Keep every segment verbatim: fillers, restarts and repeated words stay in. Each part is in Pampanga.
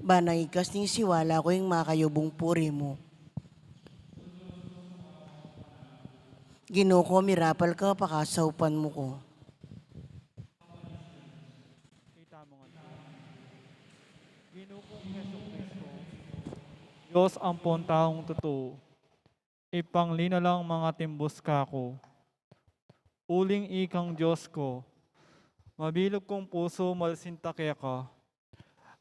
Ba nang ikas ning siwala ku ing makayubung puri mu. Ginu ku, mirapal ka, pakasaupan mu ku. Ginu kung Jesucristo, Dios ampon taung tutu, ipanglinalang mangatimbus kaku. Uling ikang Dios ku, mabilug kung pusu malsinta keka,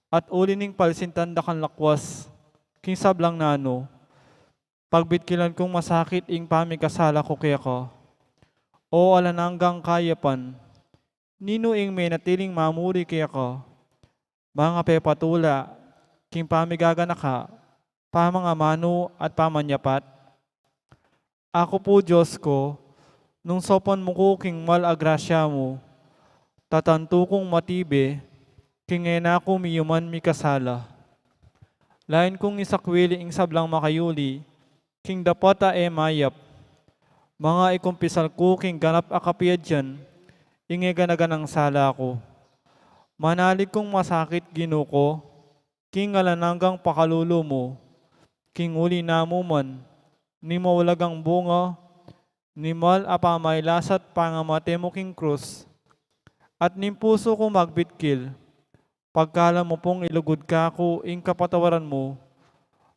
at uli ning palsintan da kang lakwas king sablang nanu, pagbitkilan kung masakit ing pamikasala ku keka. O alang anggang kayapan, ninu ing menatiling mamuri keka, mangapepatula king pamigaganaka, pamangamanu at pamanyapat? Aku pu, Dios ku, nung saupan mu ku king mal a grasya mu, tatantu kung matibe king e na ku miyuman mikasala. Lain kung isakwili ing sablang makayuli king dapat a e mayap, mangaikumpisal ku king ganap a kapiadyan ing e gana-ganang sala ku. Manalig kung masakit, Ginu ku, king alang anggang pakalulu mu, king uli na mu man ning maulagang bunga ning mal a pamailas at pangamate mu king krus, at ning pusu kung magbitkil, pagkalam mu pung ilugud kaku ing kapatawaran mu,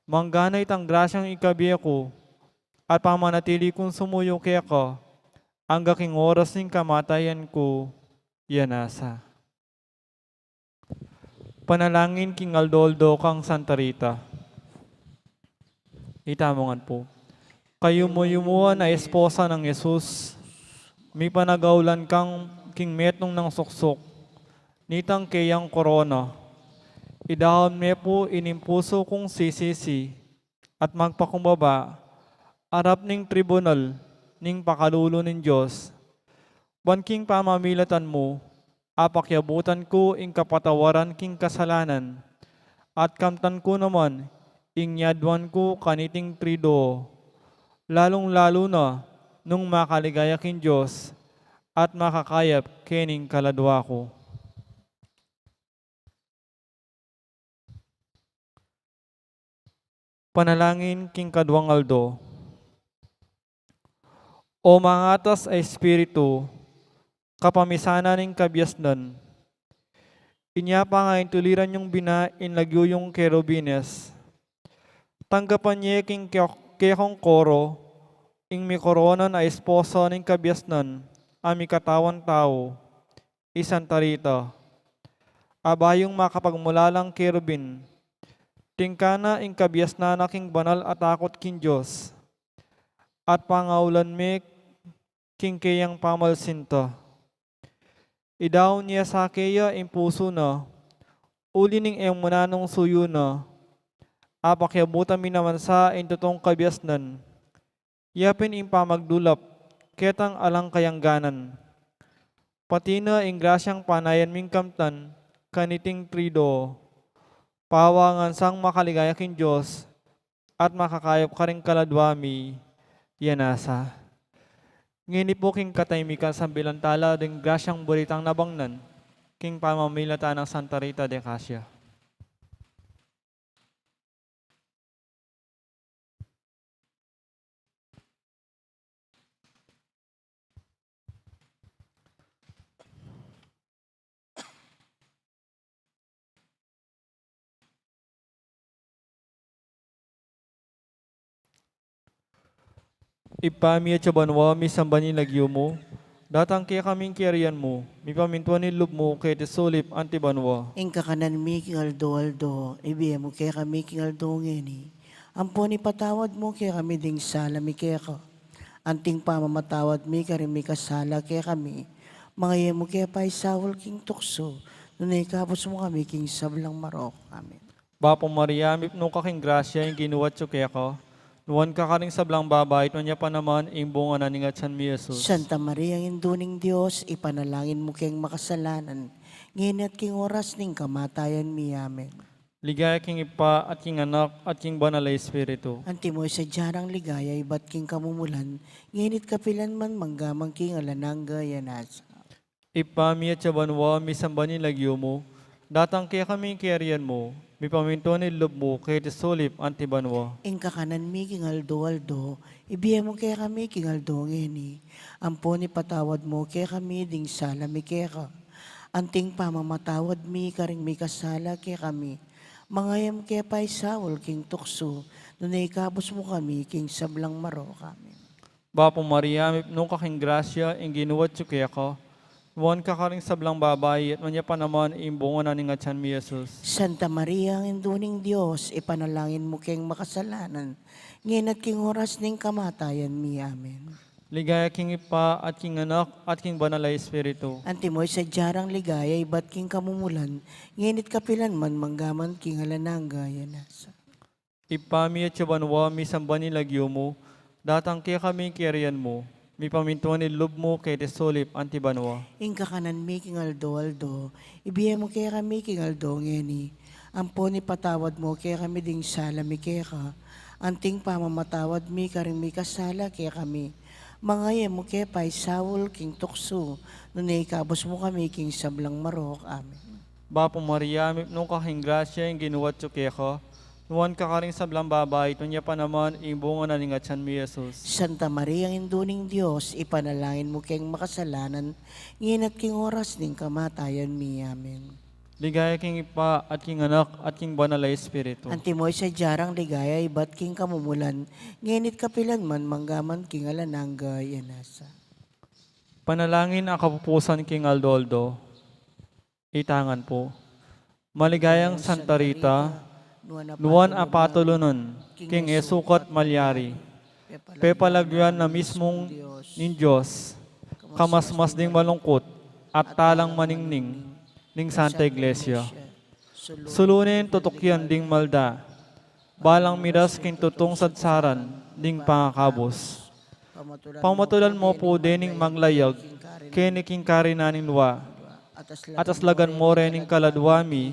manggana itang grasyang ikabie ku at pamanatili kung sumuyu keka angga king oras ning kamatayan ku. Yan asa. Panalangin king aldo-aldo kang Santa Rita. Itamu ngan pu. Kayumu-yumuan a esposa nang Jesus, mipanagaulan kang king metung nang suksuk nitang keyang korona. Idaun me pu ining pusu kung sisisi at magpakumbaba arap ning tribunal ning pakalulu ning Dios. Ban king pamamilatan mu, apakiabutan ku ing kapatawaran king kasalanan, at kamtan ku naman ing yaduan ku kaniting triduo, lalung-lalu na nung makaligaya king Dios at makakayap kening kaladua ku. Panalangin king kaduang aldo. O mangatas a Espiritu, kapamisanan ning kabiasnan, inya pangaintuliran yung bina ing lagyu yung kerubines. Tanggapan ye king ke-, kekong koro ing mikoronan a esposa ning kabiasnan a mikatawan tau, i Santa Rita, a bayung makapagmulalang kerubin, tingka na ing kabiasnan na king banal a takut king Dios, at pangaulan me king keyang pamalsinta. Idaun ye sa keya ing pusu na, uli ning e mu nanung suyu na, apakiabutan mi naman sa ing tutung kabiasnan, yapin ing pamagdulap ketang alang kayangganan. Pati na ing grasyang panayan ming kamtan kaniting triduo, pawangan sang makaligaya king Dios at makakayap karing kaladua mi. Yan asa. Ngeni pu king katahimikan sambilan tala ding grasyang baritang nabangnan king pamamilatan nang Santa Rita de Casia. Ibpa mi, atsu ka banua, misamban ya ing lagyu mu, datang kekami ing kayarian mu, mipamintuan ing lub mu keti sulip anti banua. Ing kakanan mi king aldo-aldo ibie mu kekami king aldo ngeni. Ampon ipatawad mu kekami ding sala mi keka, anting pamamatawad mi karing mikasala kekami. Manga e mu ke paisaul king tuksu, nune ikabus mu kami king sablang marok. Amen. Bapu Maria, mipnu ka king grasya, ing Ginu atsu keka. Nuan ka karing sablang babai, at nuan ya pa naman ing bunga na ning atsan mu, i Jesus. Santa Maria, Indu ning Dios, ipanalangin mu keng makasalanan, ngeni at king oras ning kamatayan mi. Amen. Ligaya king Ibpa, at king Anak, at king Banal a Espiritu. Antimo ing sadya nang ligaya ibat king kamumulan, ngeni at kapilan man, mangga man king alang angga. Yan asa. Ibpa mi, atsu ka banua, misamban ya ing lagyu mu, Datang kekami ing kayarian mu, mipamintuan ing lub mu keti sulip anti banua. Ing kakanan mi king aldo-aldo, ibie mu kekami king aldo ngeni. Ampon ipatawad mu kekami ding sala mi keka, anting pamamatawad mi karing mikasala kekami. Manga e mu ke paisaul king tuksu, nune ikabus mu kami king sablang marok. Amen. Bapu Maria, mipnu ka king grasya, ing Ginu atyu keka. Nuan ka karing sablang babai, at nuan ya pa naman ing bunga na ning atian mu, i Jesus. Santa Maria, Indu ning Dios, ipanalangin mu keng makasalanan, ngeni at king oras ning kamatayan mi. Amen. Ligaya king Ibpa, at king Anak, at king Banal a Espiritu. Antimo ing sadya rang ligaya ibat king kamumulan, ngeni at kapilan man, manggaman king alang angga. Amen. Ibpa mi atsu ka banua, misamban ya ing lagyu mu, datang kekami ing kayarian mu, mipamintuan ing lub mu keti sulip anti banua. Ing kakanan mi king aldo-aldo, ibie mu kekami king aldo ngeni. Ampon ipatawad mu kekami ding sala mi keka, anting pamamatawad mi karing mikasala kekami. Manga e mu ke paisaul king tuksu, nune ikabus mu kami king sablang marok. Amen. Bapu Maria, mipnu ka king grasya, ing Ginu atyu keka. Nuan ka karing sablang babai, at nuan ya pa naman ing bunga na ning atian mu, i Jesus. Santa Maria, Indu ning Dios, ipanalangin mu keng makasalanan, ngeni at king oras ning kamatayan mi. Amen. Ligaya king Ibpa, at king Anak, at king Banal a Espiritu. Antimo ing sadya rang ligaya ibat king kamumulan, ngeni at kapilan man, manggaman king alang angga. Amen. Panalangin a kapupusan king aldo-aldo. Itangan pu. Maligayang Santa Rita, nuan a patulunan king e sukat malyari, pepalaguan na mismung ning Dios, kamasmas ding malungkut at talang maningning ning Santa Iglesia. Sulu neng tutukian ding malda, balang miras king tutung sadsaran ding pangakabus. Pamatulan mu pu dening maglayag keni king karinan ning lua, at aslagan mu rin ing kaladua mi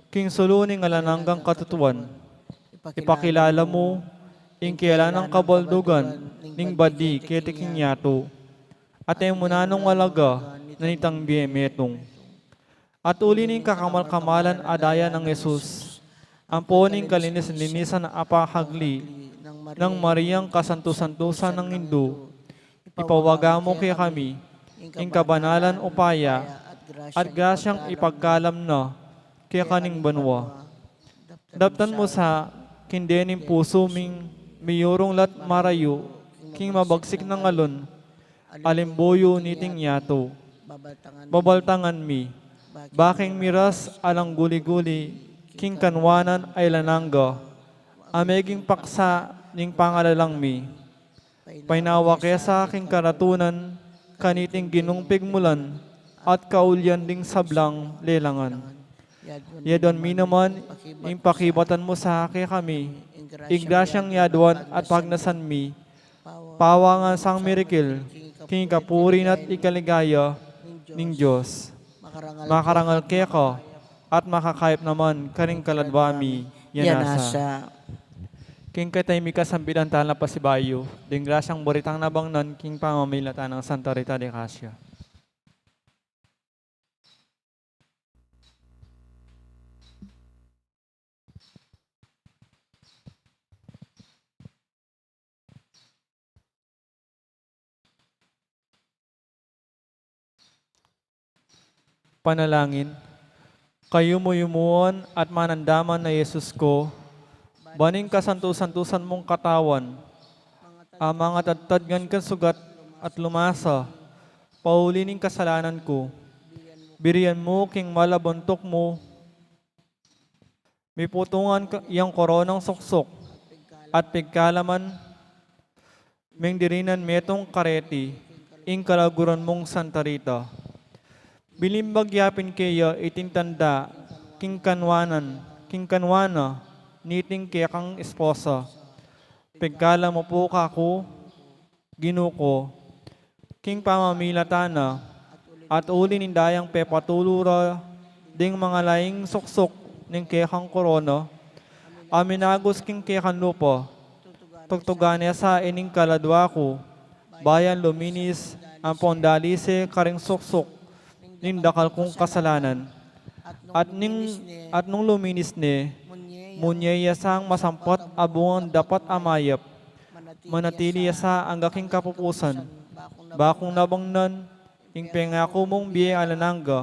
king sulu ning alang anggang katutuan. Ipakilala mu ing kailanang kabaldugan ning badi keti king yatu, at e mu nanung alaga na nitang bie metung. At uli ning kakamal-kamalan a daya nang Jesus, ampo ning kalinis-linisan a pakagli nang Mariang kasantu-santusan nang Indu, ipawaga mu kekami ing kabanalan upaya at grasyang ipagkalam na keka ning banua. Daptan mu sa king dening pusu ming miyurung lat marayu king mabagsik nang alun, alimbuyu niting yatu. Babaltangan mi, bakeng miras alang guli-guli king kanwanan a alang angga, a meging paksa ning pangalalang mi. Painawa ke sa king karatunan kaniting Ginung pigmulan at kaulian ding sablang lelangan. Yaduan mi naman ing pakibatan mu sa kekami ing grasyang yaduan at pagnasan mi, pawangan sang mirikil king ikapuri na't ikaligaya ning Dios. Makarangal keka at makakayap naman karing kaladua mi. Yan nasa. King keta ing mikasambilan tala pasibayu ding grasyang baritang nabangnan king pamamilatan nang Santa Rita de Casia. Panalangin. Kayumu-yumuan at manandaman a Jesus ku, ban ing kasantu-santusan mung katawan a mangatadtad ngan kang sugat at lumasa pauli ning kasalanan ku, birian mu king mal a buntuk mu, miputungan ka, yang koronang suksuk at pigkalaman, mengdirinan metung kareti ing kalaguran mung Santa Rita. Binimbag ya pin keya iting tanda king kanwanan, king kanwana niting kekang esposa. Pigkalam mu pu kaku, Ginu ku, king pamamilatan na, at uli ning dayang pepatulu ra ding mangalaing suksuk ning kekang korona, a minagus king kekang lupa, tugtugan ne sa ining kaladua ku, ban luminis ampon dalise karing suksuk ning dakal kung kasalanan. At ning, at nung luminis ne, munye ya sang masampat a bungang dapat a mayap. Manatili ya sa angga king kapupusan, bakung nabangnan ing pengaku mung bie alang angga.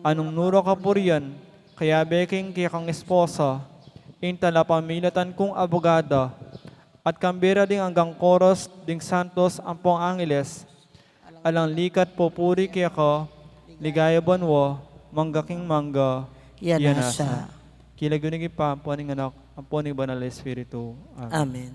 Anung nura kapurian, kayabe king kekang esposa, ing talapamilatan kung abugada, at kambe ra ding anggang koros ding santos ampong angeles, alang likat pupuri keka, ligaya banua, mangga king mangga. Iya nasa. King lagyu ning Ibpa, ampo ning Anak, ampo ning Banal a Espiritu. Amen. Amen.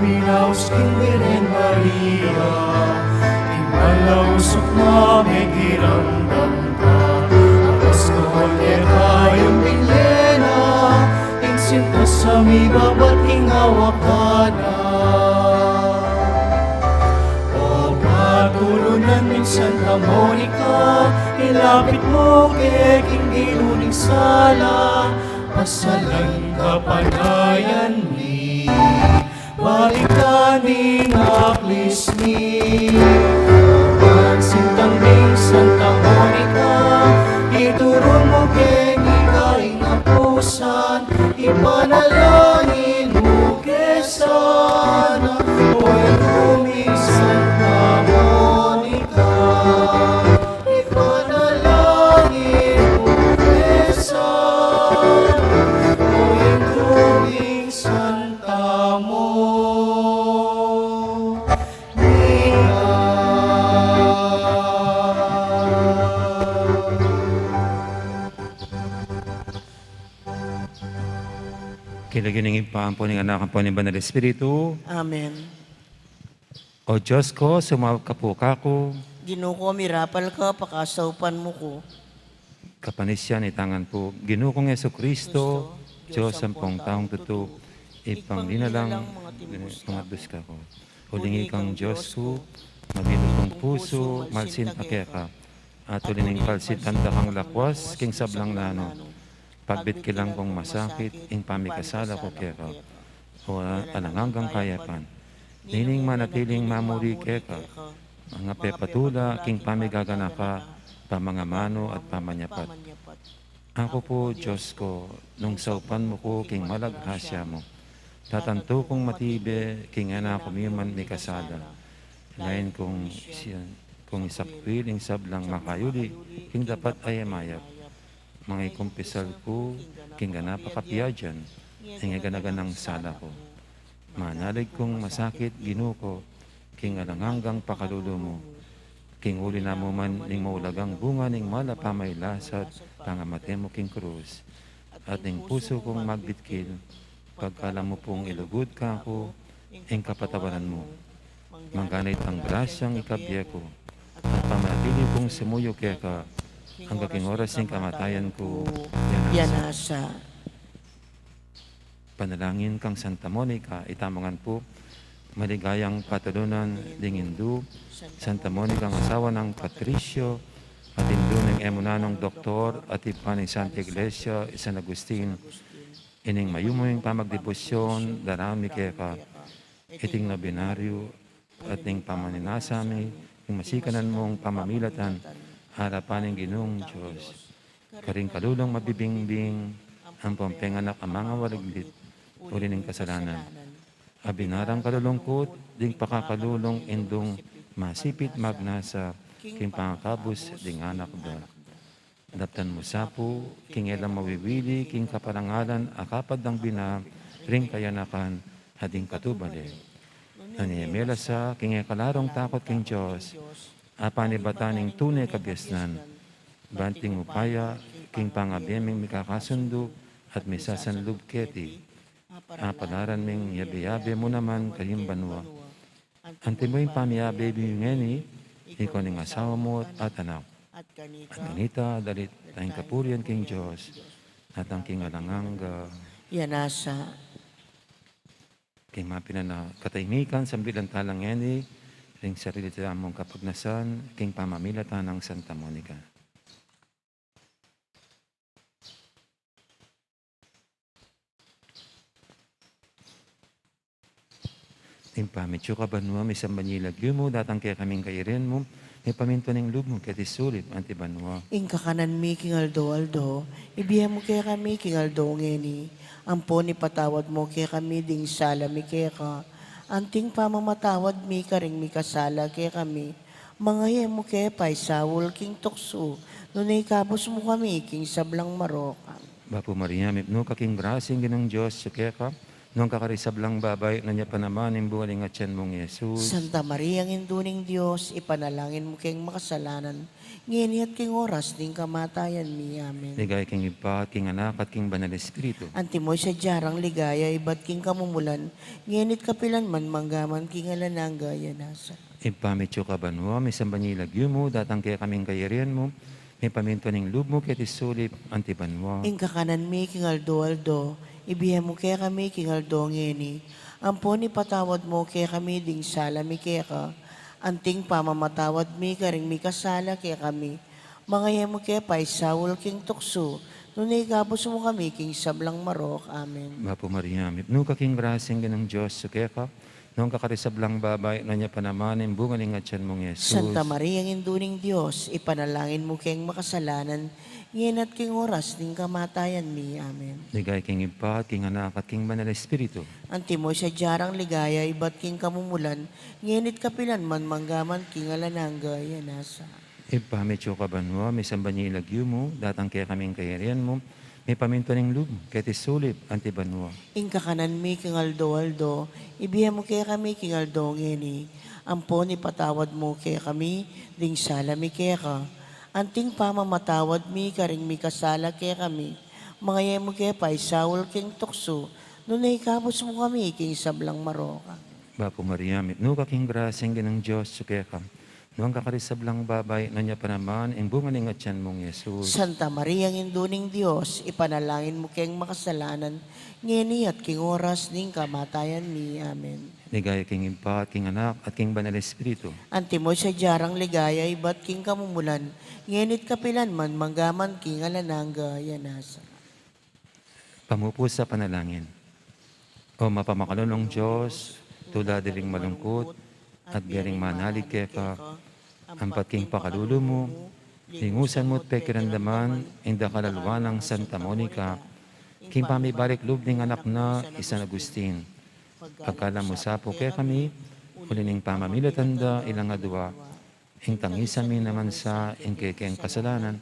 Minaus king Birhen Maria, ing malausuk na mekiramdam ka, apas ko kaya kayang binye na, ing sintas a mibabat king awak na. O patulunan ning Santa Monica, ilapit mu ke king Ginu ning sala, pasalan kapanayan mi, balikan ing aklis mi. Pansintang ning Santa Monica, iturun mu keng ika ing apusan, ipanalangin mu ke sana, o Indu ming Santa Monica. Ipanalangin mu ke sana, o Indu ming Santa Monica. King lagyu ning Ibpa, ampo ning Anak, ampo ning Banal Espiritu. Amen. O Dios ko, sumaup ka pu kaku. Ginu ko, mirapal ka, pakasaupan mu ku. Kapanisian ning tangan pu. Ginu kung Jesucristo, Dios ampong taung tutu, ipangni na lang Kumadus ka ku. Uling ikang Dios ku, mabinus kung pusu, malsin a keka. At uli ning palsitan da kang lakwas king sablang nanu, pagbitkil lang kung masakit ing pamikasala ku keka, o alang anggang kayapan. Nining manatiling mamuri keka, mangapepatula king pamigaganaka, pamangamanu at pamanyapat. Aku pu, Dios ku, nung saupan mu ku king mala a grasya mu, tatantu kung matibe king e na ku miuman mikasala. Lain kung siya, kung isakwil ing sablang makayuli king dapat a e mayap, mangikumpisal ku king ganap a kapiadan ing e gana-ganang sala ku. Manalig kung masakit, Ginu ku, king alang anggang pakalulu mu, king uli na mu man ning maulagang bunga ning mala a pamailasat, pangamate mu king krus, at ning pusu kung magbitkil, pagkalam mu pung ilugud kaku ing kapatawaran mu. Mangganit ang grasyang ikabie ku, at pamanatili kung sumuyu keka, anggang king oras ning kamatayan ku. Yan nasa. Panalangin kang Santa Monica, itamu ngan pu, maligayang patulunan ding Indu, Santa Monica, asawa nang Patricio, at Indu ning e mu nanung doktor, at ibpa ning Santa Iglesia, i San Agustin, ining mayumu ing pamagdebosyon, daraun mi keka, iting nobenaryo, at ning pamaninasa mi, ing masikanan mung pamamilatan, arapan ning Ginung Dios. Karing kalulung mabibingbing, ampong penganak a mangawaliglit, uli ning kasalanan. Abinarang kalulungkut, ding pakakalulung Indung masipit magnasa, king pangakabus ding anak da. Daptan mu sa pu, king e la mawiwili, king kaparangalan a kapad dang bina, ring kayanakan, at ding katubale. Nune e mela sa, king e kalarung takut king Dios, apanibatan ing tune kabiasnan, ban king upaya, king pangabie ming mikakasundu, at misasanlub keti, apalaran ming yabe-yabe mu naman karing banua. Antimo ing pamiyabe mi ngeni, ika ning asawa mu at anak. At kanita, dalit tang kapurian king Dios, at anggang king alang angga. Yan nasa. King mapinan a katahimikan, sambilan tala ngeni ring sarili tamung kapagnasan, king pamamilatan nang Santa Monica. Ing pamitiu ka banua, misamban ya ing lagyu mu, datang kekami ing kayarian mu, mipamintuan ing lub mu keti sulip anti banua. Ing kakanan mi king aldo-aldo, ibie mu kekami king aldo ngeni, ampon ipatawad mu kekami ding sala mi keka, anting pamamatawad mi karing mikasala kekami, manga e mu ke paisaul king tuksu, nune ikabus mu kami king sablang marok. Bapu Maria, mipnu ka king grasya, ing Ginung Dios atyu keka, nuan ka karing sablang babai, nuan ya pa naman ing bunga ning atian mung Jesus. Santa Maria, Indu ning Dios, ipanalangin mu keng makasalanan, ngeni at king oras ning kamatayan mi. Amen. Ligaya king Ibpa, at king Anak, at king Banal Espiritu. Antimo ing sadya rang ligaya ibat king kamumulan, ngeni at kapilan man, mangga man king alang angga. Yan nasa. Ibpa mi atyu ka banua, misamban ya ing lagyu mu, datang kekami ing kayarian mu, mipamintuan ing lub mu keti sulip anti banua. Ing kakanan mi king aldo-aldo, ibie mu kekami king aldo ngeni, ampon ipatawad mu kekami ding sala mi keka, anting pamamatawad mi karing mikasala kekami, manga e mu ke paisaul king tuksu, nune ikabus mu kami king sablang marok. Amen. Bapu Maria, mipnu ka king grasya, ing Ginung Dios atyu keka, nuan ka karing sablang babai, nuan ya pa naman ing bunga ning atian mung Jesus. Santa Maria, Indu ning Dios, ipanalangin mu keng makasalanan, ngeni at king oras ning kamatayan mi. Amen. Ligaya king Ibpa, at king Anak, at king Banal Espiritu. Antimo ing sadya rang ligaya ibat king kamumulan, ngeni at kapilan man, mangga man king alang angga. Yan nasa. Ibpa mi atyu ka banua, misamban ya ing lagyu mu, datang kekami ing kayarian mu, mipamintuan ing lub mu keti sulip anti banua. Ing kakanan mi king aldo-aldo, ibie mu kekami king aldo ngeni, ampon ipatawad mu kekami ding sala mi keka, anting pamamatawad mi karing mikasala kekami, manga e mu ke paisaul king tuksu, nune ikabus mu kami king sablang marok. Bapu Maria, mipnu ka king grasya, ing Ginung Dios atyu keka, Nuan ka karing sablang babai, nuan ya pa naman ing bunga ning atian mung Jesus. Santa Maria, Indu ning Dios, ipanalangin mu keng makasalanan, ngeni at king oras ning kamatayan mi. Amen. Ligaya king Ibpa, at king Anak, at king Banal Espiritu. Antimo ing sadyang ligaya ibat king kamumulan, ngeni't kapilan man, manggaman king alang angga. Amen. Pamupu sa panalangin. O mapamakalulung Dios, tula da ring malungkut at bie ring manalig keka, ampat king pakalulu mu, lingusan mu't pekiramdaman ing dakal a lua nang Santa Monica, king pamibalik lub ning anak na i San Agustin. Pagkalub mu sa pu kekami, uli ning pamamilatan da ilang adua, ing tangisan mi naman sa ing kekeng kasalanan,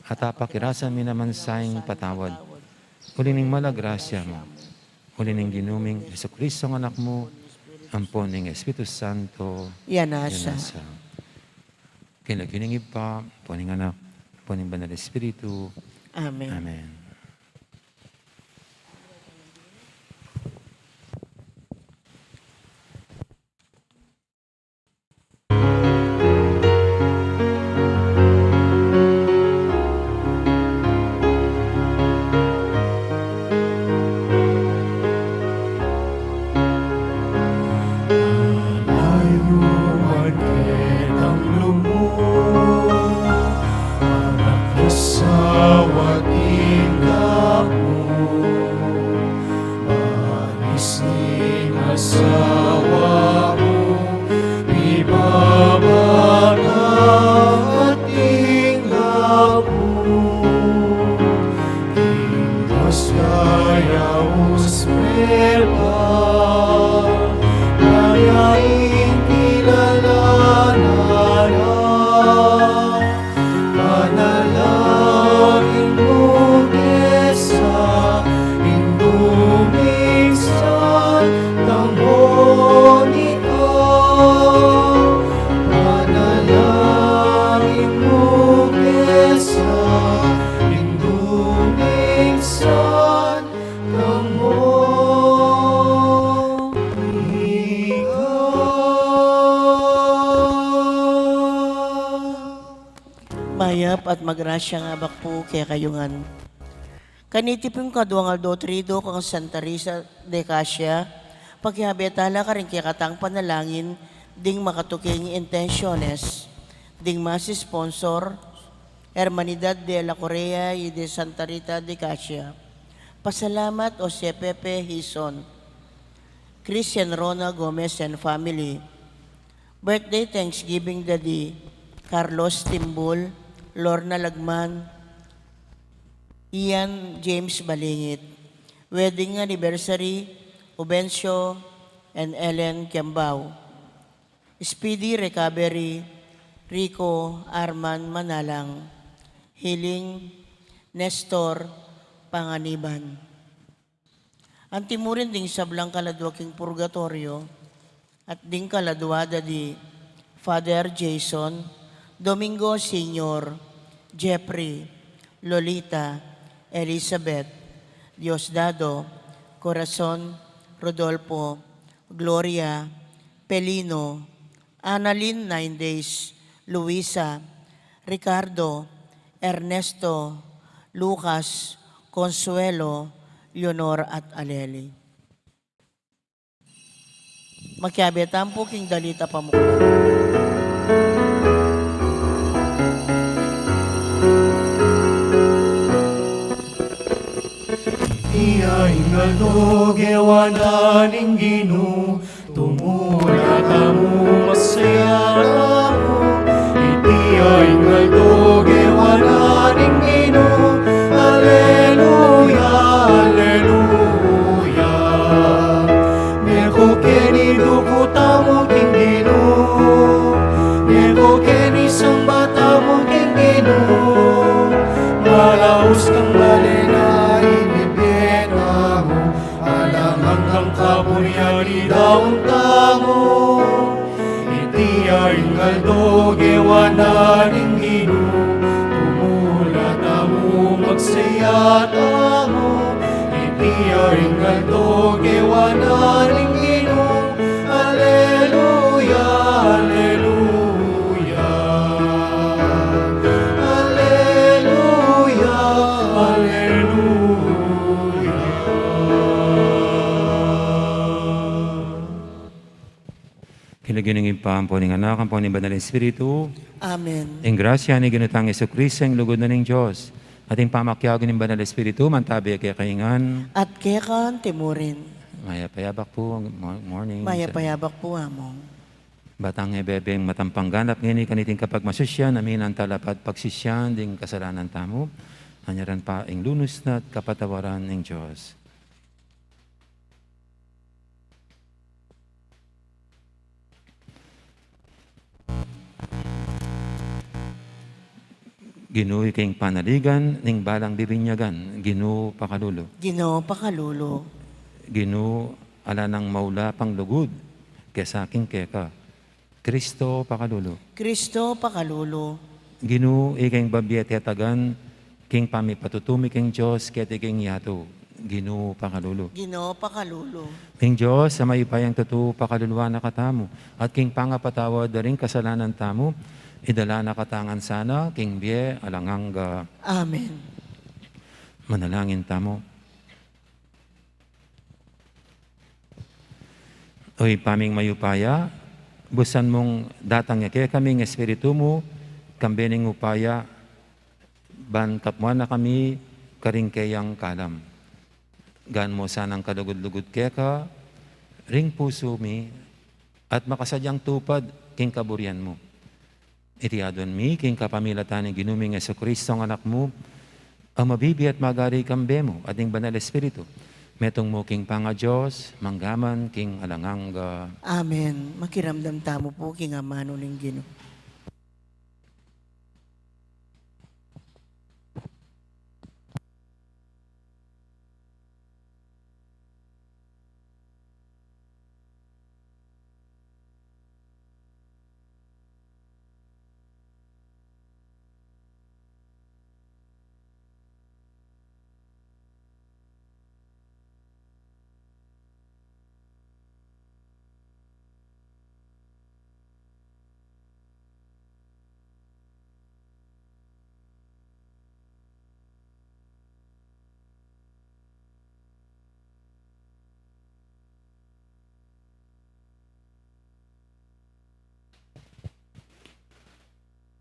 at apakirasan mi naman sa ing patawad. Uli ning mala ing grasya mu, uli ning Ginu ming Jesucristo a Anak mu, ampon ning Espiritu Santo. Yana sa. King lagyu ning Ibpa, ampon ning Anak, ampon ning Banal Espiritu. Amen. Amen. Alayuan ketang lugud, anak, asawa, tindaku, manis ning asawa ku, mibaba na at tindaku. King grasya ya usme pa, kaya ing kilala na na. Panalangin mu kesa, Indu ming Santa Monica. Panalangin mu kesa, Indu ming Santa Monica. Mayap at magrasyang abak pu kekayu ngan. Kaniti pung kaduang aldo Triduo kang Santa Rita de Casia, pakiabe tala karing kekatang panalangin ding makatuking intensiones. Ding mas sponsor, Hermanidad de la Correa y de Santa Rita de Casia. Pasalamat, Jose Pepe Hizon, Christian Rona Gomez and family. Birthday thanksgiving da di Carlos Timbul, Lorna Lagman, Ian James Balingit. Wedding anniversary, Ubencio and Ellen Kiambao. Speedy recovery, Rico Arman Manalang. Healing, Nestor Panganiban. Anti mu rin ding sablang kaladua king purgatorio, at ding kaladua da di Father Jason, Domingo Senior, Jeffrey, Lolita, Elizabeth, Diosdado, Corazon, Rodolfo, Gloria, Pelino, Annalyn, nine days, Luisa, Ricardo, Ernesto, Lucas, Consuelo, Leonor, at Aleli. Makiabe tamu pu king dalit a pamuklat. Iti ya ing aldo gewa na ning Ginu, tumula tamu, magsaya tamu. Iti ya ing aldo gewa na ning Ginu. Aleluya, aleluya. Meko keni duku tamu king Ginu, meko keni samba tamu king Ginu. Malaus kang malena ing bibie tamu, alang anggang kaburian idaun tamu. Iti ya ing aldo gewa na ning Ginu, tumula tamu, magsaya tamu. Iti ya ing aldo gewa na ning Ginu. Aleluya, aleluya. Ginung Ibpa, ampo ning Anak, ampo ning Banal Espiritu. Amen. Ing grasya ning Ginu tang Jesucristo, ing lugud na ning Dios, at ing pamakiabe ning Banal Espiritu, mantabi kekayu ngan. At keka antimurin. Mayap a yabak pu, mo-, morning. Mayap a yabak pu, Among. Batang e bebeng matampang ganap ngeni kaniting kapagmasusyan, aminan talapad pagsisyan ding kasalanan tamu, anyaran pa ing lunus na at kapatawaran ning Dios. Ginu, ika ing panaligan ning balang bibinyagan, Ginu pakalulu. Ginu pakalulu. Ginu, ala nang maula pang lugud kesa king keka, Kristo pakalulu. Kristo pakalulu. Ginu, ika ing babie tetagan king pamipatutu mi king Dios keti king yatu, Ginu pakalulu. Ginu pakalulu. Ing Dios a mayupayang tutu pakaluluan na katamu, at king pangapatawad da ring kasalanan tamu, idala na katamu ngan sana king bie alang angga. Amen. Manalangin tamu. O Ibpa ming mayupaya, busan mung datang ya kekami ing Espiritu mu, kambe ning upaya, ban kapuan na kami karing keyang kalam. Gan mo sanang kalugud-lugud keka ring pusu mi, at makasadyang tupad king kaburian mu. Iti aduan mi king kapamilatan ning Ginu ming Jesucristo, ing Anak mu, a mabibie at magari kambe mu at ning Banal Espiritu, metung mu king pangaDios, mangga man king alang angga. Amen. Makiramdam tamu pu king amanu ning Ginu.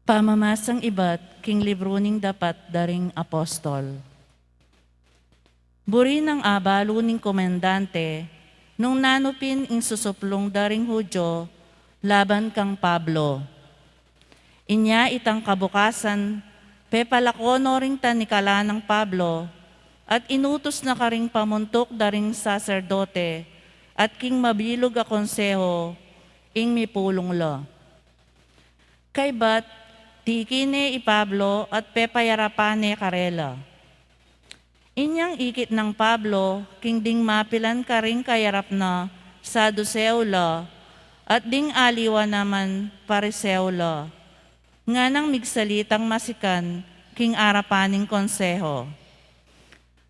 Pamamasang ibat king libru ning Dapat da ring Apostol. Buri nang abalu ning komandante nung nanu pin ing susuplung da ring Judio laban kang Pablo. Inya itang kabukasan, pepalako no ring tanikalan nang Pablo, at inutus na karing pamuntuk da ring saserdote at king mabilug a konseho ing mipulung la. Kaybat, tiki ne i Pablo at pepayarapan ne karela. Inyang ikit nang Pablo king ding mapilan karing kayarap na Saduseo la, at ding aliwa naman Pariseo la, nganang migsalitang masikan king arapan ning konseho.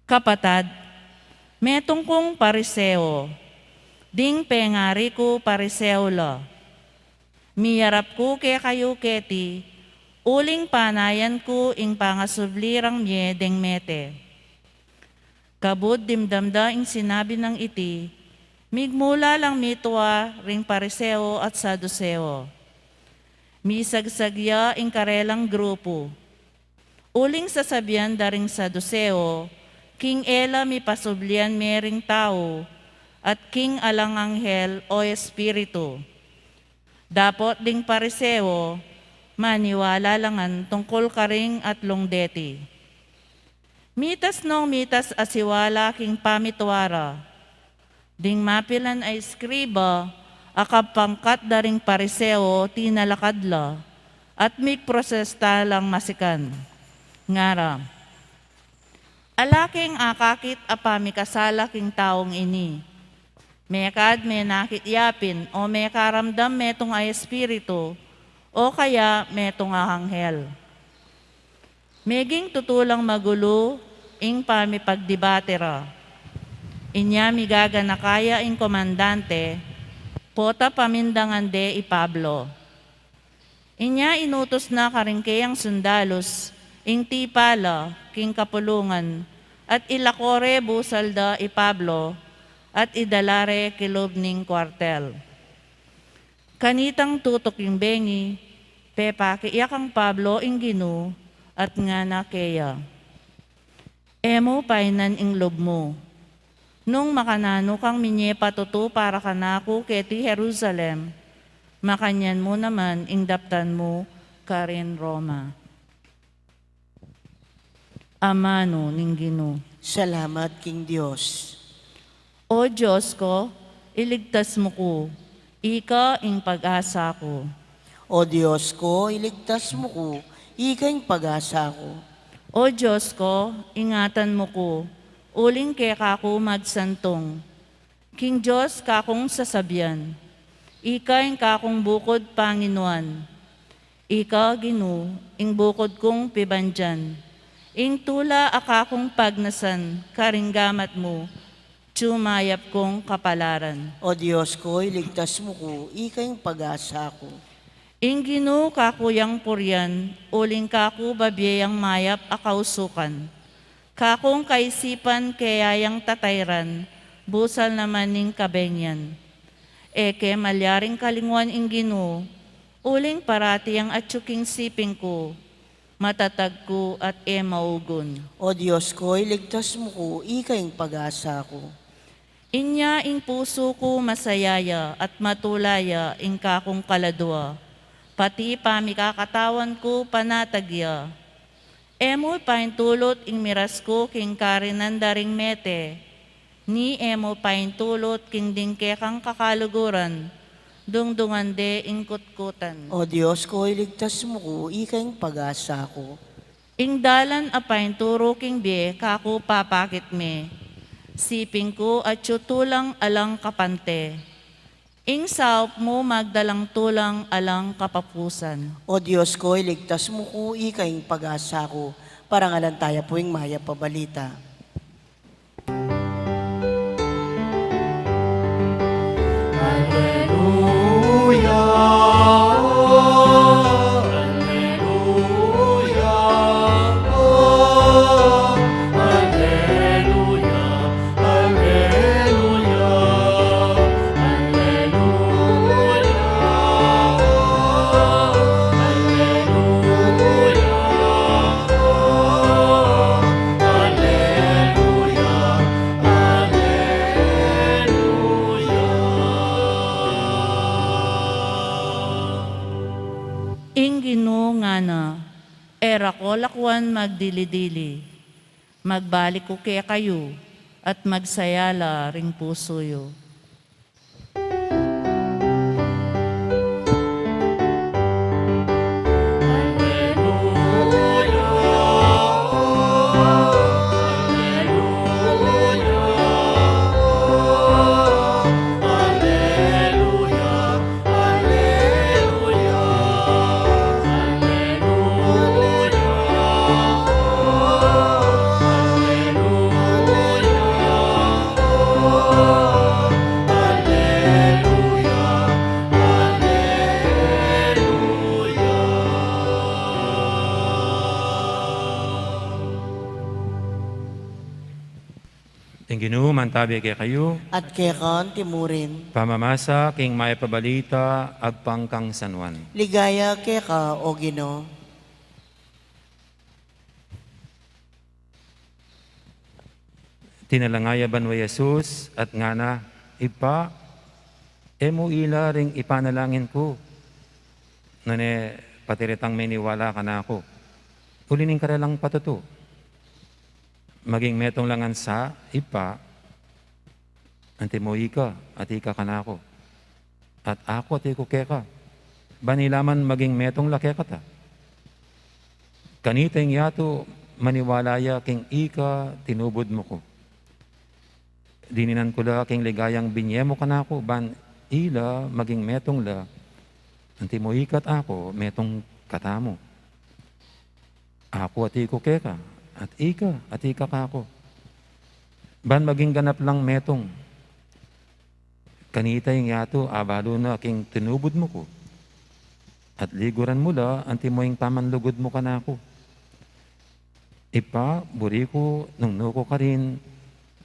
Kapatad, metung kung Pariseo, ding pengari ku Pariseo la. Miyarap ku kekayu keti, uling panayan ku ing pangasubli rang mie deng mete. Kabud dimdam da ing sinabi nang iti, migmula lang mitua ring Pariseo at Saduseo. Misagsag ya ing karelang grupu. Uling sasabian da ring Saduseo, king e la mipasublian me ring tau, at king alang anghel o espiritu. Dapot ding Pariseo, maniwala la ngan tungkul karing atlung deti. Mitas nong mitas a siwala king pamitua ra. Ding mapilan a eskriba a kapangkat da ring Pariseo tinalakad la, at migprotesta lang masikan. Ngara, ala keng akakit a pamikasala king taung ini. Mekad menakit ya pin o mekaramdam metung a espiritu, o kaya metung a anghel. Meging tutu lang magulu ing pamipagdebate ra. Inya migaganaka ya ing komandante, pota pamindangan de i Pablo. Inya inutus na karing keyang sundalus ing tipa la king kapulungan, at ilako re busal da i Pablo, at idala re kilub ning kuartel. Kanitang tutuk ing bengi, pepaki ya kang Pablo ing Ginu, at ngana keya, "E mu painan ing lub mu. Nung makananu kang minye patutu para kanaku keti Jerusalem, makanyan mu naman ing daptan mu karin Roma." Amanu ning Ginu. Salamat king Dios. O Dios ko, iligtas mu ku, ika ing pag-asa ku. O Dios ko, iligtas mu ku, ika ing pag-asa ku. O Dios ko, ingatan mu ku, uling keka ku magsantung. King Dios kakung sasabian, ika ing kakung bukud panginuan. Ika, Ginu, ing bukud kung pibandian, ing tula a kakung pagnasan karing gamat mu, atyu mayap kung kapalaran. O Dios ko, iligtas mu ku, ika ing pag-asa ku. Ing Ginu kaku yang purian, uling kaku babie yang mayap a kausukan. Kakung kaisipan keya yang tatairan, busal naman ning kabengian. E ke malyaring kalinguan ing Ginu, uling parati yang atyu king siping ku, matatag ku at e maugun. O Dios ko, iligtas mu ku, ika ing pag-asa ku. Inya ing pusu ku masaya ya at matula ya ing kakung kaladua, pati pamikakatawan ku panatag ya. E mu paintulut ing miras ku king karinan da ring mete, ni e mu paintulut king ding kekang kakaluguran, dungdungan de ing kutkutan. O Dios ko, iligtas mu ku, ika ing pag-asa ku. Ing dalan a painturu king bie kaku papakit me, siping ku atyu tulang alang kapante. Ing saup mu magdalang tulang alang kapapusan. O Dios ko, iligtas mu ku, ika ing pag-asa ku. Parangalan taya pu ing mayap a balita. Alleluia, alleluia, alleluia. Alleluia, alleluia, alleluia, alleluia. Ing Ginu ngana, e ra ko lakuan magdili-dili. Magbalik ku kekayu, at magsaya la ring pusu yu. Ing Ginu mantabi kekayu. At keka antimurin. Pamamasa king mayap a balita agpang kang San Juan. Ligaya keka, O Ginu. Tinalangaya banua i Jesus at ngana, Ibpa, e mu ila ring ipanalangin ku, nune pati retang miniwala kanaku, uli ning karalang patutu. Maging metung la ngan sa, Ibpa, antimo ika at ika kanaku, at aku at iku keka, ban ila man maging metung la kekata. Kanita ing yatu maniwala ya king ika tinubud mu ku. Dininan ku la king ligayang binye mu kanaku, ban ila maging metung la, antimo ika at aku metung katamu. Aku at iku keka, at ika at ika kaku, ban maging ganap lang metung. Kanita ing yatu abalu na king tinubud mu ku, at liguran mu la antimo ing pamanlugud mu kanaku. Ibpa, buri ku nung nuku karin,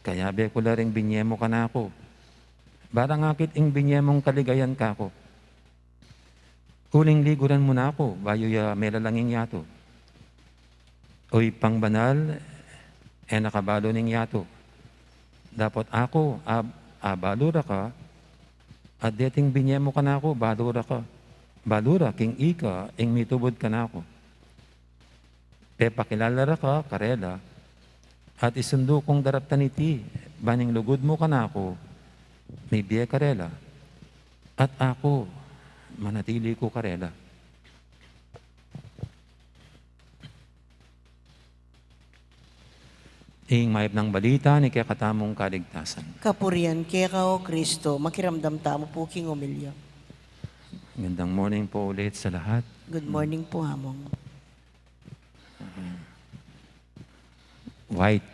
kayabe ku la ring binye mu kanaku. Barang akit ing binye mung kaligayan kaku. Uling liguran mu na aku, bayu ya melalang ing yatu. O Ibpang banal, e na ka balu ning yatu. Dapot aku, ab-, abalu ra ka, at deting binye mu kanaku, balu ra ka, balu ra king ika ing mitubud kanaku. Pepakilala ra ka karela, at isundu kung daraptan iti, ban ing lugud mu kanaku, mibie karela, at aku, manatili ku karela. Ing mayap nang balita ning kekatamung kaligtasan. Kapurian keka, O Kristo. Makiramdam tamu pu king omilya. Magandang morning po ulit sa lahat. Good morning po, Among. White.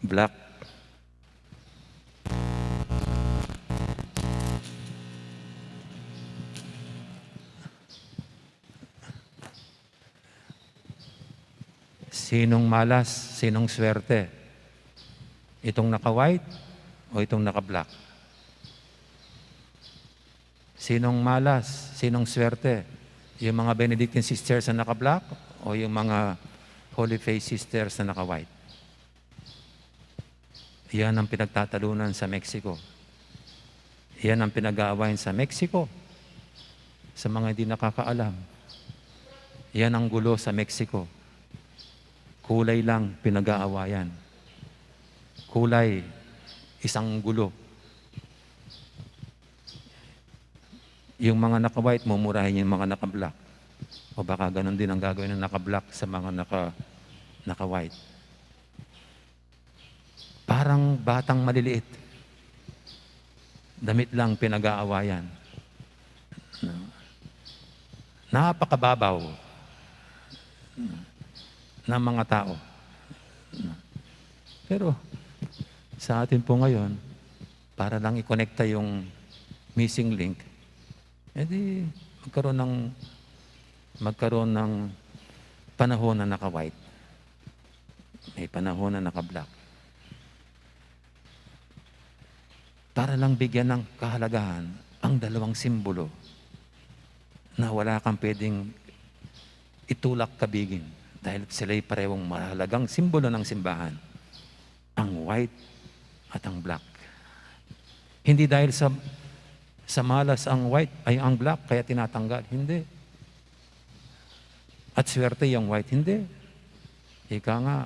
Black. Sinong malas, sinong swerte? Itong naka-white o itong naka-black? Sinong malas, sinong swerte? Yung mga Benedictine sisters na naka-black o yung mga Holy Face sisters na naka-white? Yan ang pinagtatalunan sa Mexico. Yan ang pinag-aawayan sa Mexico. Sa mga hindi nakakaalam, yan ang gulo sa Mexico. Kulay lang pinag-aawayan. Kulay, isang gulo. Yung mga naka-white, mumurahin yung mga naka-black. O baka ganun din ang gagawin ng naka-black sa mga naka-, naka-white. Parang batang maliliit. Damit lang pinag-aawayan. No? Napakababaw ng mga tao. No? Pero sa atin po ngayon, para lang i-connecta yung missing link, eh di magkaroon ng, magkaroon ng panahon na naka-white. May panahon na naka-black. Para lang bigyan ng kahalagahan ang dalawang simbolo na wala kang pwedeng itulak kabigin dahil sila'y parehong mahalagang simbolo ng simbahan, ang white at ang black. Hindi dahil sa, sa malas ang white, ay ang black, kaya tinatanggal. Hindi. At swerte yung white. Hindi. Ika nga,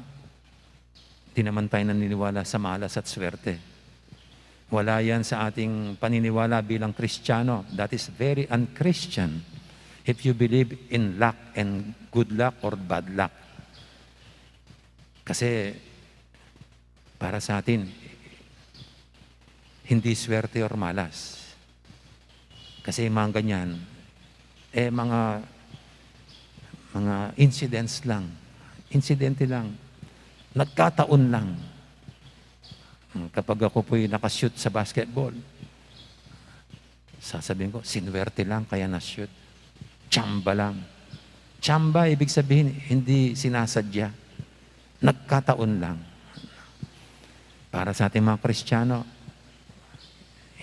di naman tayo naniniwala sa malas at swerte. Wala yan sa ating paniniwala bilang Kristiyano. That is very un-Christian if you believe in luck and good luck or bad luck. Kasi para sa atin, hindi swerte or malas. Kasi mga ganyan, eh, mga, mga incidents lang. Insidente lang. Nagkataon lang. Hmm, kapag ako po'y nakashoot sa basketball, sasabihin ko, "Sinuwerte lang kaya na-shoot. Tsamba lang." Tsamba, ibig sabihin, hindi sinasadya. Nagkataon lang. Para sa ating mga Kristiyano,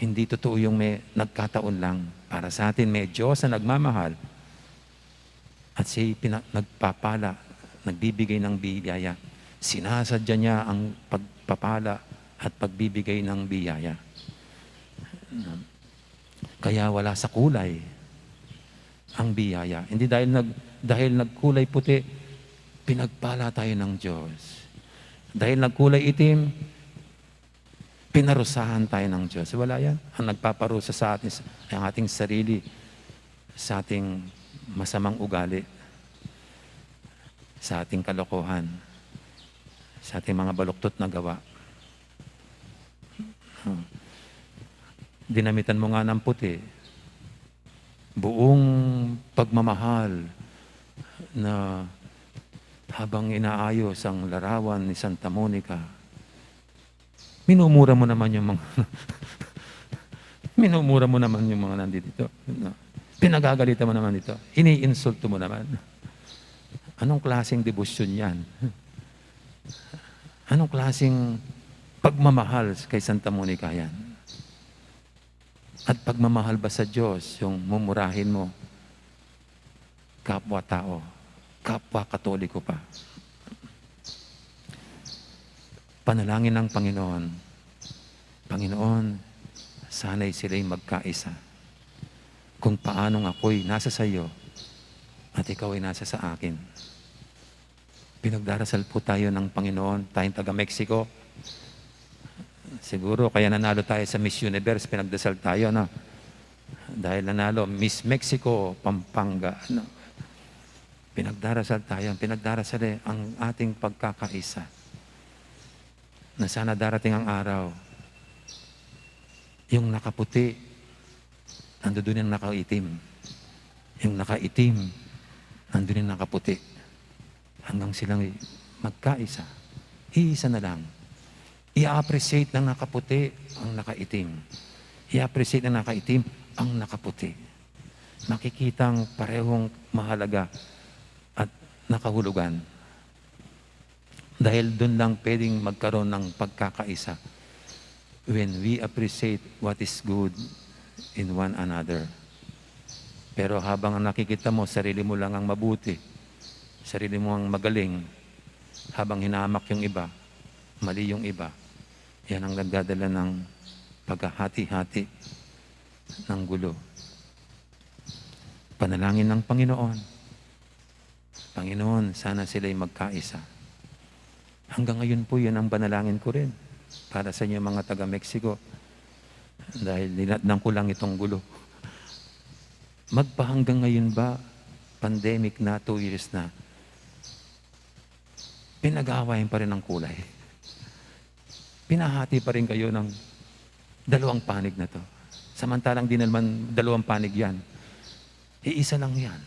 hindi totoo yung may nagkataon lang. Para sa atin, may Diyos na nagmamahal at siya'y pina-, nagpapala, nagbibigay ng biyaya. Sinasadya niya ang pagpapala at pagbibigay ng biyaya. Kaya wala sa kulay ang biyaya. Hindi dahil nag-, dahil nagkulay puti, pinagpala tayo ng Diyos. Dahil nagkulay itim, pinarusahan tayo ng Diyos. Wala yan. Ang nagpaparusa sa atin, ang ating sarili, sa ating masamang ugali, sa ating kalokohan, sa ating mga baluktot na gawa. Dinamitan mo nga ng puti, buong pagmamahal na habang inaayos ang larawan ni Santa Monica, minumura mo naman yung mga, minumura mo naman yung mga nandito. No? Pinagagalitan mo naman ito. Iniinsulto mo naman. Anong klaseng debosyon yan? Anong klaseng pagmamahal kay Santa Monica yan? At pagmamahal ba sa Diyos yung mumurahin mo kapwa tao, kapwa Katoliko pa? Panalangin ng Panginoon, "Panginoon, sana'y sila'y magkaisa. Kung paanong ako'y nasa sayo at ikaw ay nasa sa akin." Pinagdarasal po tayo ng Panginoon, tayong taga Mexico. Siguro kaya nanalo tayo sa Miss Universe, pinagdasal tayo, no? Dahil nanalo, Miss Mexico, Pampanga, no? Pinagdarasal tayo, pinagdarasal eh, ang ating pagkakaisa. Na sana darating ang araw, yung nakaputi, nandun din ang nakaitim. Yung nakaitim, nandun din ang nakaputi. Hanggang silang magkaisa. Iisa na lang. I-appreciate ng nakaputi ang nakaitim. I-appreciate ng nakaitim ang nakaputi. Makikitang parehong mahalaga at nakahulugan. Dahil dun lang pwedeng magkaroon ng pagkakaisa, when we appreciate what is good in one another. Pero habang ang nakikita mo, sarili mo lang ang mabuti, sarili mo ang magaling, habang hinamak yung iba, mali yung iba, yan ang nagdadala ng paghahati-hati ng gulo. Panalangin ng Panginoon, "Panginoon, sana sila'y magkaisa." Hanggang ngayon po, yan ang panalangin ko rin para sa inyo, mga taga Mexico. Dahil dinatnan ko lang itong gulo. Magpahanggang ngayon ba, pandemic na, two years na, pinag-aawayan pa rin ang kulay? Pinahati pa rin kayo ng dalawang panig na 'to. Samantalang di naman dalawang panig 'yan. Iisa lang 'yan.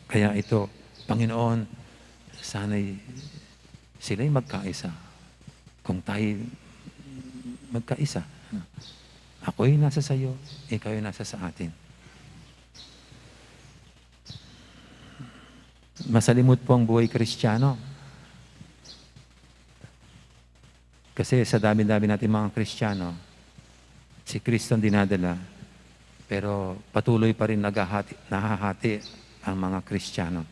Kaya ito, Panginoon, sana'y sila'y magkaisa. Kung tayo'y magkaisa, ako'y nasa sayo, ikaw'y nasa sa atin. Masalimut po ang buhay Kristiyano. Kasi sa dami-dami nating mga Kristiyano, si Kristo ang dinadala, pero patuloy pa rin naghahati, nahahati ang mga Kristiyano.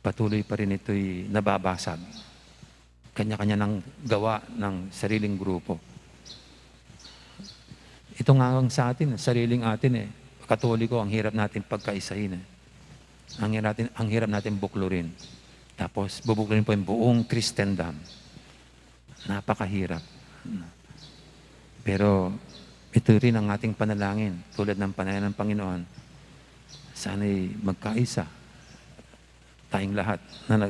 Patuloy pa rin ito'y nababasag. Kanya-kanya ng gawa ng sariling grupo. Ito nga ang sa atin, sariling atin eh. Katoliko, ang hirap natin pagkaisahin eh. Ang hirap natin, ang hirap natin buklurin. Tapos bubuklurin po yung buong Kristendom. Napakahirap. Pero ito rin ang ating panalangin, tulad ng panalangin ng Panginoon. Sana'y magkaisa tayong lahat na, na,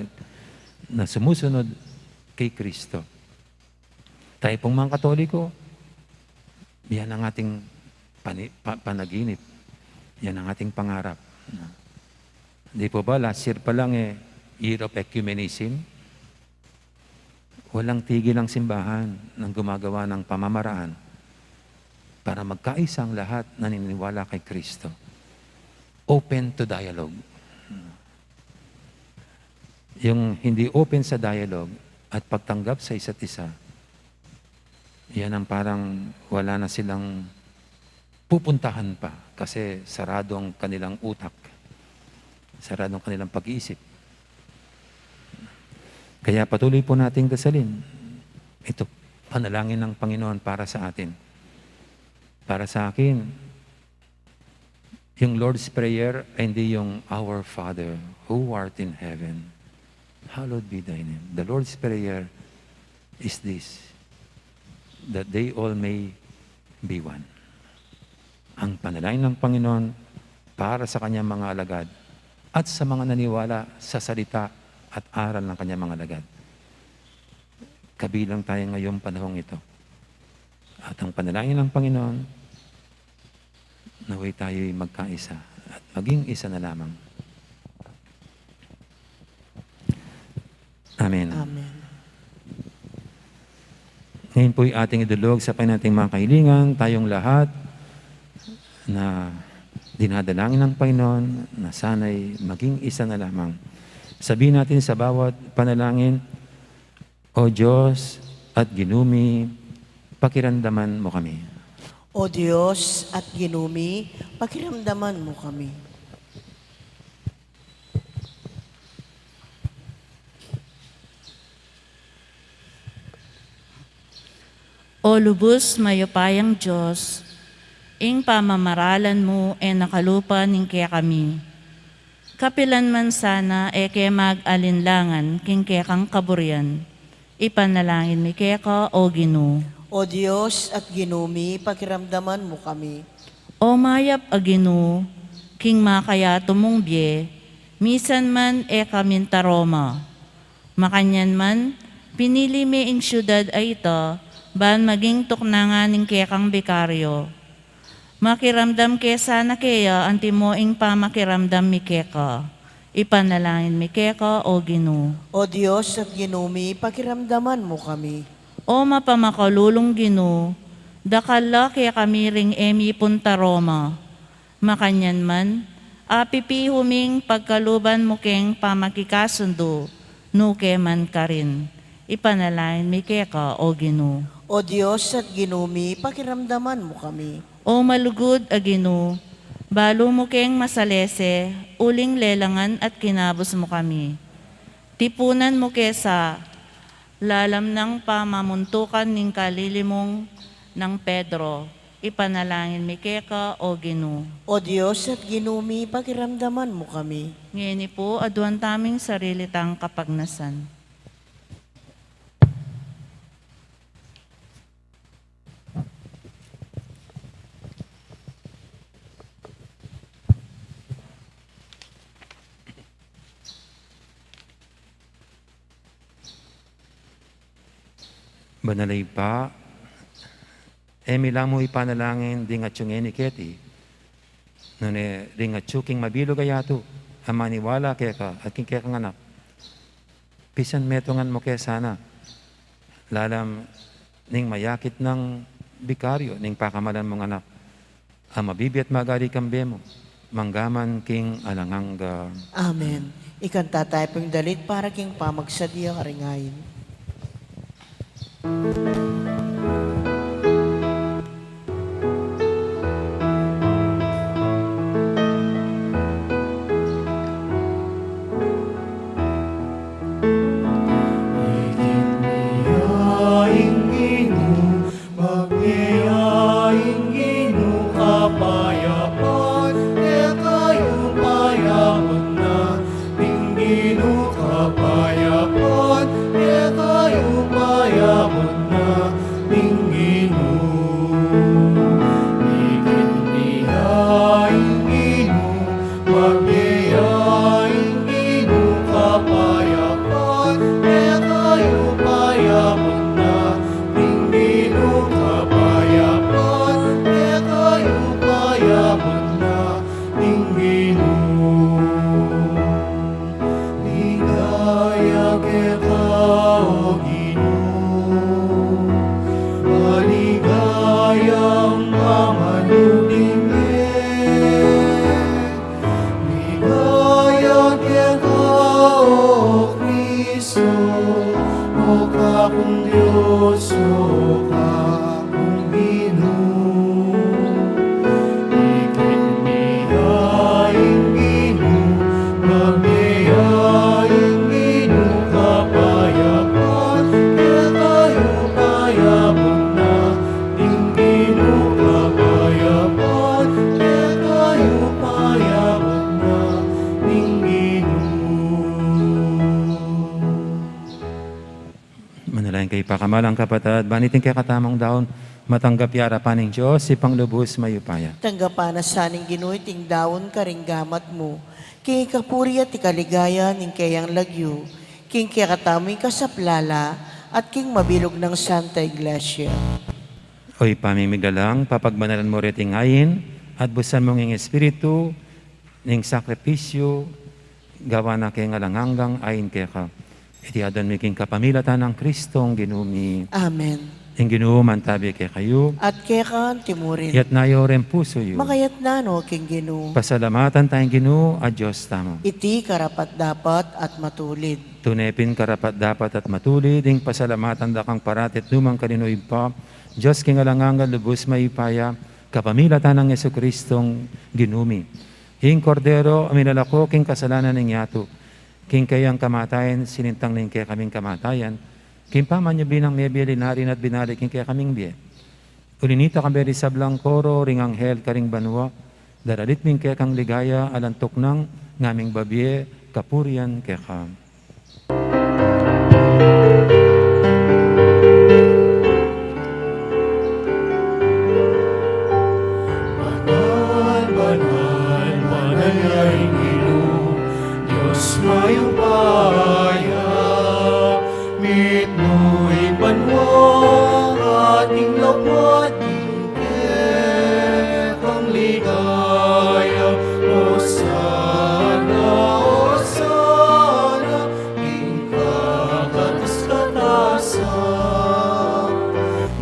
na sumusunod kay Kristo. Tayo pong mga Katoliko, yan ang ating pani-, pa-, panaginip. Yan ang ating pangarap. Di po ba, last year pa lang eh, Year of Ecumenism? Walang tigil ang simbahan ng gumagawa ng pamamaraan para magkaisa ang lahat na naniniwala kay Kristo. Open to dialogue. Yung hindi open sa dialogue at pagtanggap sa isa't isa, yan ang parang wala na silang pupuntahan pa kasi sarado ang kanilang utak, sarado ang kanilang pag-iisip. Kaya patuloy po nating dasalin. Ito, panalangin ng Panginoon para sa atin. Para sa akin, yung Lord's Prayer ay hindi yung, "Our Father, who art in heaven, hallowed be thy name." The Lord's Prayer is this, "That they all may be one." Ang panalangin ng Panginoon para sa kanyang mga alagad at sa mga naniwala sa salita at aral ng kanyang mga alagad. Kabilang tayo ngayong panahong ito. At ang panalangin ng Panginoon, naway tayo'y magkaisa at maging isa na lamang. Amen. Amen. Ngayon po'y ating idulog sa Panginoon ating mga kahilingan, tayong lahat na dinadalangin ng Panginoon na sana'y maging isa na lamang. Sabihin natin sa bawat panalangin, "O Diyos at Ginu mi, Pakiramdaman mu kami. O Dios at Ginu mi, pakiramdaman mu kami. O lubus mayupayang Dios, ing pamamaralan mu e nakalupa ning kekami. Kapilan man sana e ke mag-alinlangan king kekang kaburian. Ipanalangin mi keka, O Ginu. O Dios at Ginu mi, pakiramdaman mu kami. O mayap a Ginu, king makayatu mung bie, misan man e ka mintaroma. Makanyan man, pinili me ing syudad a ita, ban maging tuknangan ning kekang bikaryo. Makiramdam ke sana keya antimo ing pamakiramdam mi keka. Ipanalangin mi keka, O Ginu. O Dios at Ginu mi, pakiramdaman mu kami. O mapamakalulung Ginu, dakal la kekami ring e mi punta Roma. Makanyan man, apipihu ming pagkaluban mu keng pamagkikasundu, nu ke man karin. Ipanalangin mi keka, O Ginu. O Dios at Ginu mi, pakiramdaman mu kami. O malugud a Ginu, balu mu keng masalese, uling lelangan at kinabus mu kami. Tipunan mu ke sa lalam nang pamamuntukan ning kalilimung nang Pedro. Ipanalangin mi keka, O Ginu. O Dios at Ginu mi, pakiramdaman mu kami. Ngeni pu, aduan taming sarili tang kapagnasan. Banal a Ibpa, e mi la mu ipanalangin ding atyu ngeni keti, nune ding atyu king mabilug a yatu a maniwala keka at king kekang anak. Pisanmetungan mu ke sana lalam ning mayakit nang bikaryo ning pakamalan mung anak, a mabibie at magari kambe mu, mangga man king alang angga. Amen. Ikanta tayu pung dalit para king pamagsadya karing ain. Ikit mi ya ing Ginu, magbe ya ing Ginu, kapayapan kekayu, payabun na ning Ginu, kapayapan kekayu, payabun na ning Ginu. Ikit mi ya ing Ginu, magbe ya ing Ginu, kapayapan kekayu, payabun na ning Ginu, kapayapan kekayu, payabun na ning Ginu. Ligaya keka, O Ginu, maligayang pamanyubling mi. Ligaya keka, O Kristu, O kakung Dios, O kakung Ginu. Ikit mi ya ing Ginu, magbe ya ing Ginu, kapayapan kekayu, payabun na ning Ginu, kapayapan kekayu, payabun na ning Ginu. Manalangin kayu, pakamalan kung kapatad, ban iting kekatamung daun matanggap ya arapan ning Dios, Ibpang lubus mayupaya. Tanggapan na sa ning Ginu iting daun karing gamat mu, king ikapuri at ikaligaya ning keyang lagyu, king kekatamung kasaplalan at king mabilug nang Santa Iglesia. O Ibpa ming miglalang, papagbanalan mu reting ain, at busan mu ing Espiritu ning sakripisyu, gawan na keng alang anggang ain keka. Iti aduan mi king kapamilatan nang Kristong Ginu mi. Amen. Ing Ginu mantabi kekayu. At keka antimurin. Iyatas yu reng pusu yu. Makayatas no king Ginu. Pasalamatan taya ing Ginu a Dios tamu. Iti karapat-dapat at matulid. Tune pin karapat-dapat at matulid ing pasalamatan da kang parati at nukarin man, O Ibpa, Dios king alang angga, lubus mayupaya, kapamilatan nang Jesucristong Ginu mi. Ing Kordero a milalako king kasalanan ning yatu. King kayang kamatayan, sinintang na ing kekaming kamatayan. King pamanyubli nang mebie, linari na at binalik ing kekaming bie. Uli na nita, kambe ring sablang koro ring anghel karing banua, daralit mi ing kekang ligaya, alang tuknang ngaming babie kapurian keka. Banal, banal, banal ya ing Ginu, Dios mayupaya. Mitmu ing banua at ing lagyu, ing kekang ligaya. Osana, Osana, king kakatas-katasan.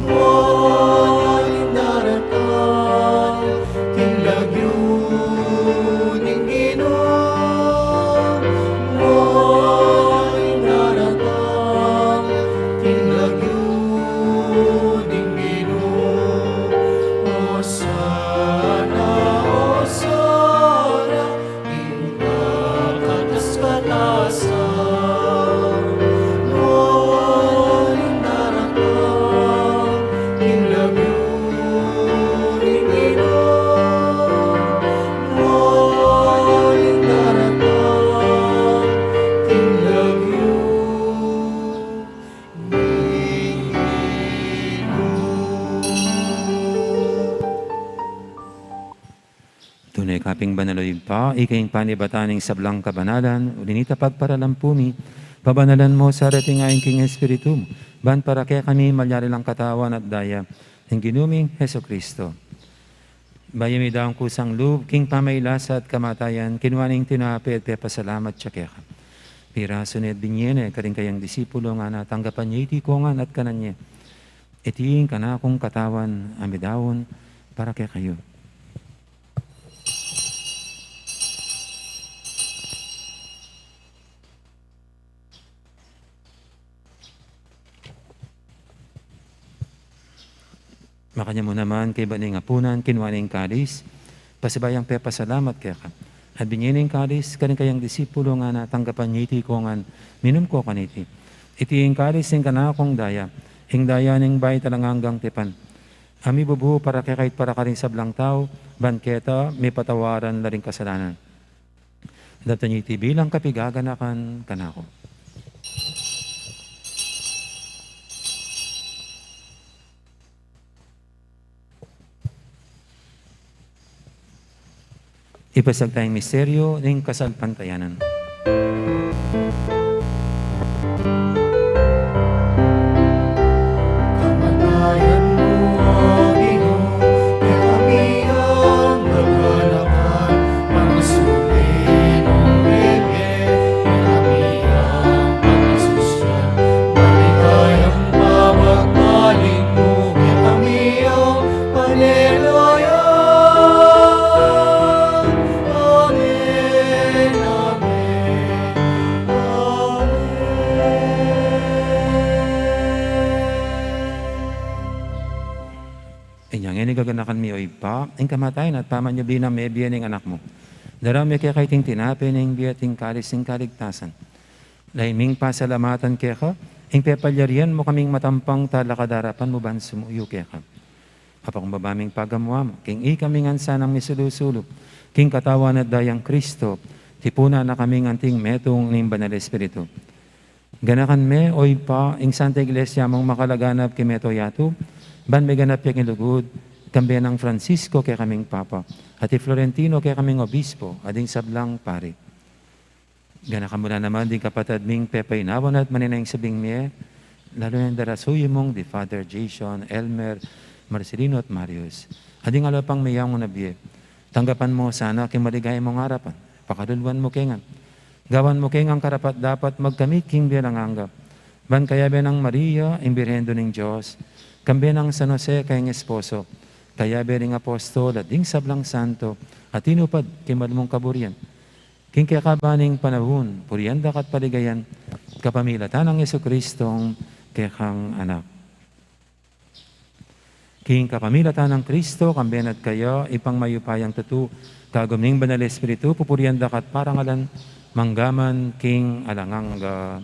Maligaya ing daratang king lagyu ning Ginu. Maligaya ing daratang king lagyu ning Ginu. Osana, Osana, king kakatas-katasan. Maligaya ing daratang king lagyu ning Ginu. Maligaya ing daratang king lagyu ning Ginu. Tune ka pin banal, O Ibpa, ika ing panibatan ning sablang kabanalan, uli na nita pagparalan pu mi, pabanalan mu sa reting ain king Espiritu mu, ban para kekami malyari lang katawan at daya ning Ginu ming Jesucristo. Bayu mi daun kusang lub king pamailasa at kamatayan, kinua ne ing tinape at pepasalamat ya keka. Pirasu ne at binie ne karing kayang disipulo, ngana, tanggapan ye iti kongan at kanan ye. Iti ing kanakung katawan a midaun para kekayu. Makanyan mu naman kaybat ning apunan, kinua ne ing kalis, pasibayu yang pepasalamat keka. At binie ne ing kalis karing kayang disipulo, ngana, tanggapan ye iti kongan, minum ko kaniti. Iti ing kalis ning kanakung daya, ing daya ning bayu at alang anggang tipan, a mibubu para kekayu at para karing sablang tau, ban keta mipatawaran la ring kasalanan. Daptan ye iti bilang kapigaganakan kanaku. Ipasiag taya ing misteryu ning kasalpantayanan. Kamatayan mu, O Ginu, kekami yang gaganakan, pangasulit mung mebie, kekami yang pangasusian, maligayang pababalik mu, kekami yang panelayan. Amen, amen. Inya ngeni gaganakan mi, O Ibpa, ing kamatayan at pamanyubli nang mebie ning Anak mu. Daraun mi keka iting tinape ning bie at ing kalis ning kaligtasan. Lalu ming pasalamatan keka ing pepalyarian mu kaming matampang talakad king arapan mu ban sumuyu keka. Papakumbaba ming pagamu-amu king ikami ngan sanang misulu-sulu king katawan at dayang Kristo, tipunan na kaming anting metung ning Banal Espiritu. Ganakan me, O Ibpa, ing Santa Iglesia mung makalaganap king mabilug a yatu, ban miganap ya king lugud, kambe nang Francisco kekaming Papa, at i Florentino kekaming Obispo, at ding sablang pari. Ganakan mu la naman ding kapatad ming pepaynawan at manenaya king sabing mie, lalu na ing darasuyu mung di Father Jason, Elmer, Marcelino at Marius. At ding aliwa pang meyangu na bie. Tanggapan mu sana king maligaya mung arapan. Pakaluluan mu ke ngan. Gawan mu ke ngan karapat-dapat magkamit king bie alang angga. Ban kayabe nang Maria, ing Birhen Indu ning Dios, Kambe nang San Jose kayang esposo, kayabe ring apostol at ding sablang santo, a tinupad king mal mung kaburian. King kekaban ning panaun, purian da ka at paligayan, kapamilatan nang Jesucristong kekang Anak. King kapamilatan nang Kristo, kambe na at kaya, Ibpang mayupayang tutu, kagum ning Banal Espiritu, pupurian da ka at parangalan, mangga man king alang angga.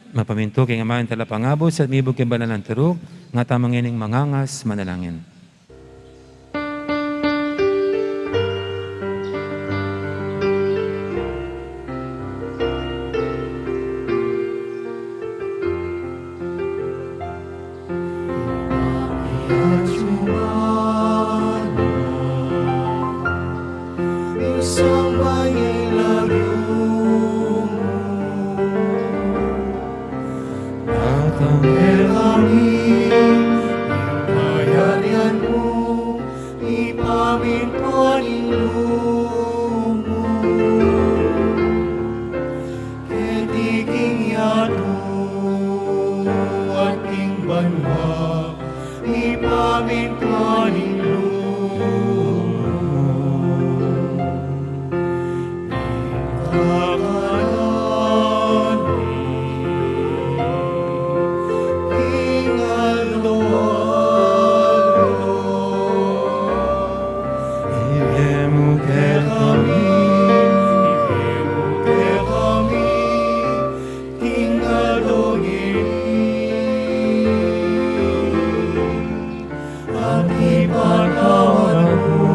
Mapamintu king Ama ing Talapangabus at mibug king Banal a Turug, nga tamu ngening mangangas manalangin. Datang kekami ing kayarian mu, mipamintuan ing lub mu keti king yatu at king banua, mipamintuan ing lub mu. Ing kakanan mi king aldo-aldo, ibie mu kekami, ibie mu kekami, king aldo ngeni. At ipatawad mu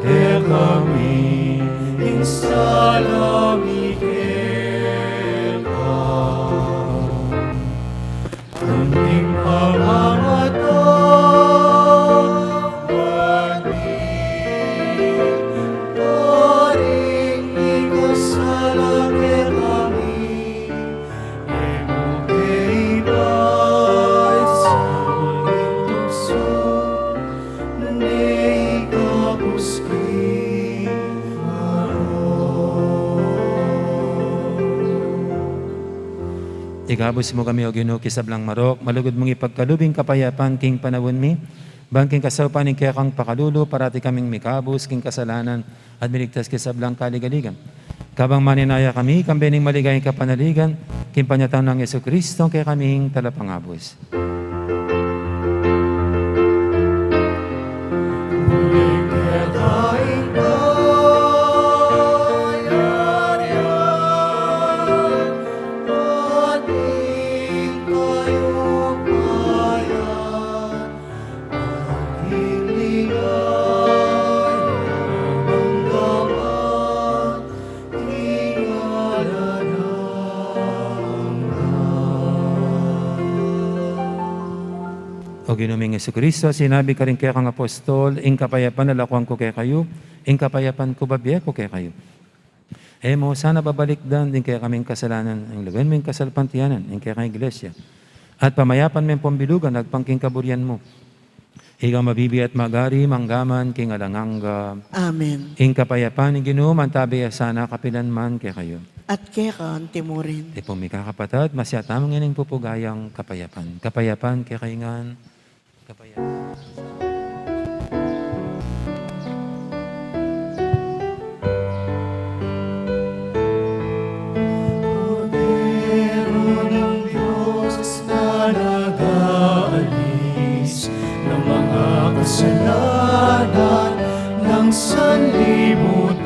kekami ing sala mi keka, anti ing pamamatawad mi karing mikasala kekami. E mu ke ibie king tuksu, nune ikabus king marok. Ikabus mu kami, O Ginu, king sablang marok, malugud mung ipagkalub ing kapayapan king panaun mi, ban king kasaupan ning kekang pakalulu, parati kaming mikabus king kasalanan, at miligtas king sablang kaligaligan. Kabang maninaya kami, kambe ning maligayang kapanaligan, king panyatang nang Jesucristo, kekaming Talapangabus. O Ginu ming Jesucristo, sinabi karing kekang apostol, ing kapayapan lakuan ku kekayu, ing kapayapan ku bibie ku kekayu. E mu sana babalikdan ding kekaming kasalanan, ing lawen mu ing kasalpantayanan ning kekang Iglesia, at pamayapan me ing pambilugan agpang king kaburian mu. Ika mabibie at magari mangga man king alang angga. Amen. Ing kapayapan ning Ginu mantabe ya sana kapilan man kekayu. At keka anti murin. Tipun mi kakapatad, masiat tamu ngening pupugayang kapayapan. Kapayapan kekayu ngan. Kapayapan. Kordero ng Diyos na nag-aalis ng mga kasalanan ng sanlibutan,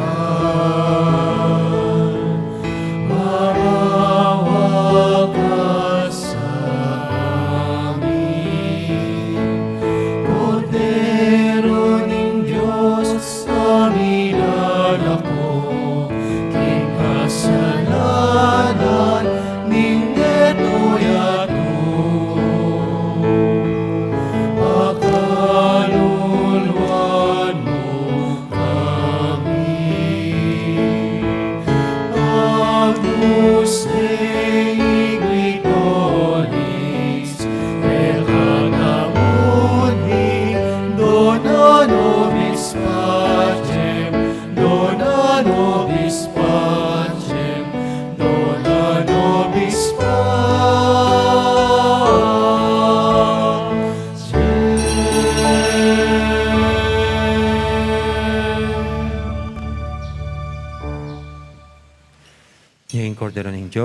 maawa ka sa amin.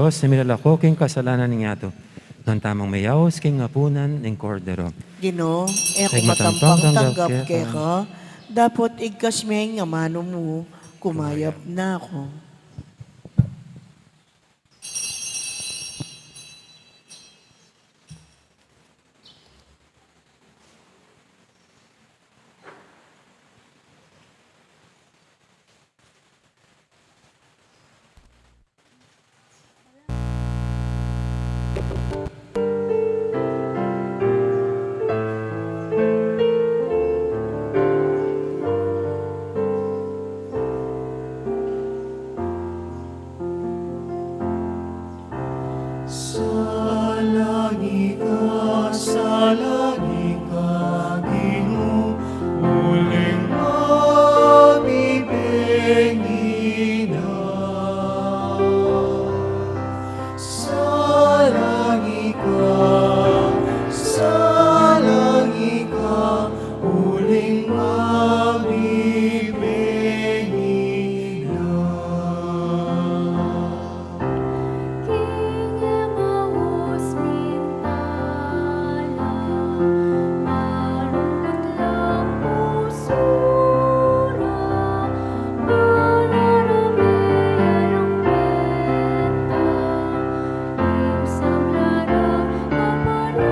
Dios, na milalako king kasalanan ning yatu. Nuan tamung mayaus king apunan ning Kordero. Ginu, e ku katampang tanggap keka, dapot igkas me ing amanu mu, kumayap na ku. Salangi ka, salangi ka, Ginu, uling mabibengi na. Salangi ka, salangi ka, uling mabibengi na. King Emaus mintala, malungkut lang pusu ra, malarame ya yang peta, ing sabla ra kapalayan,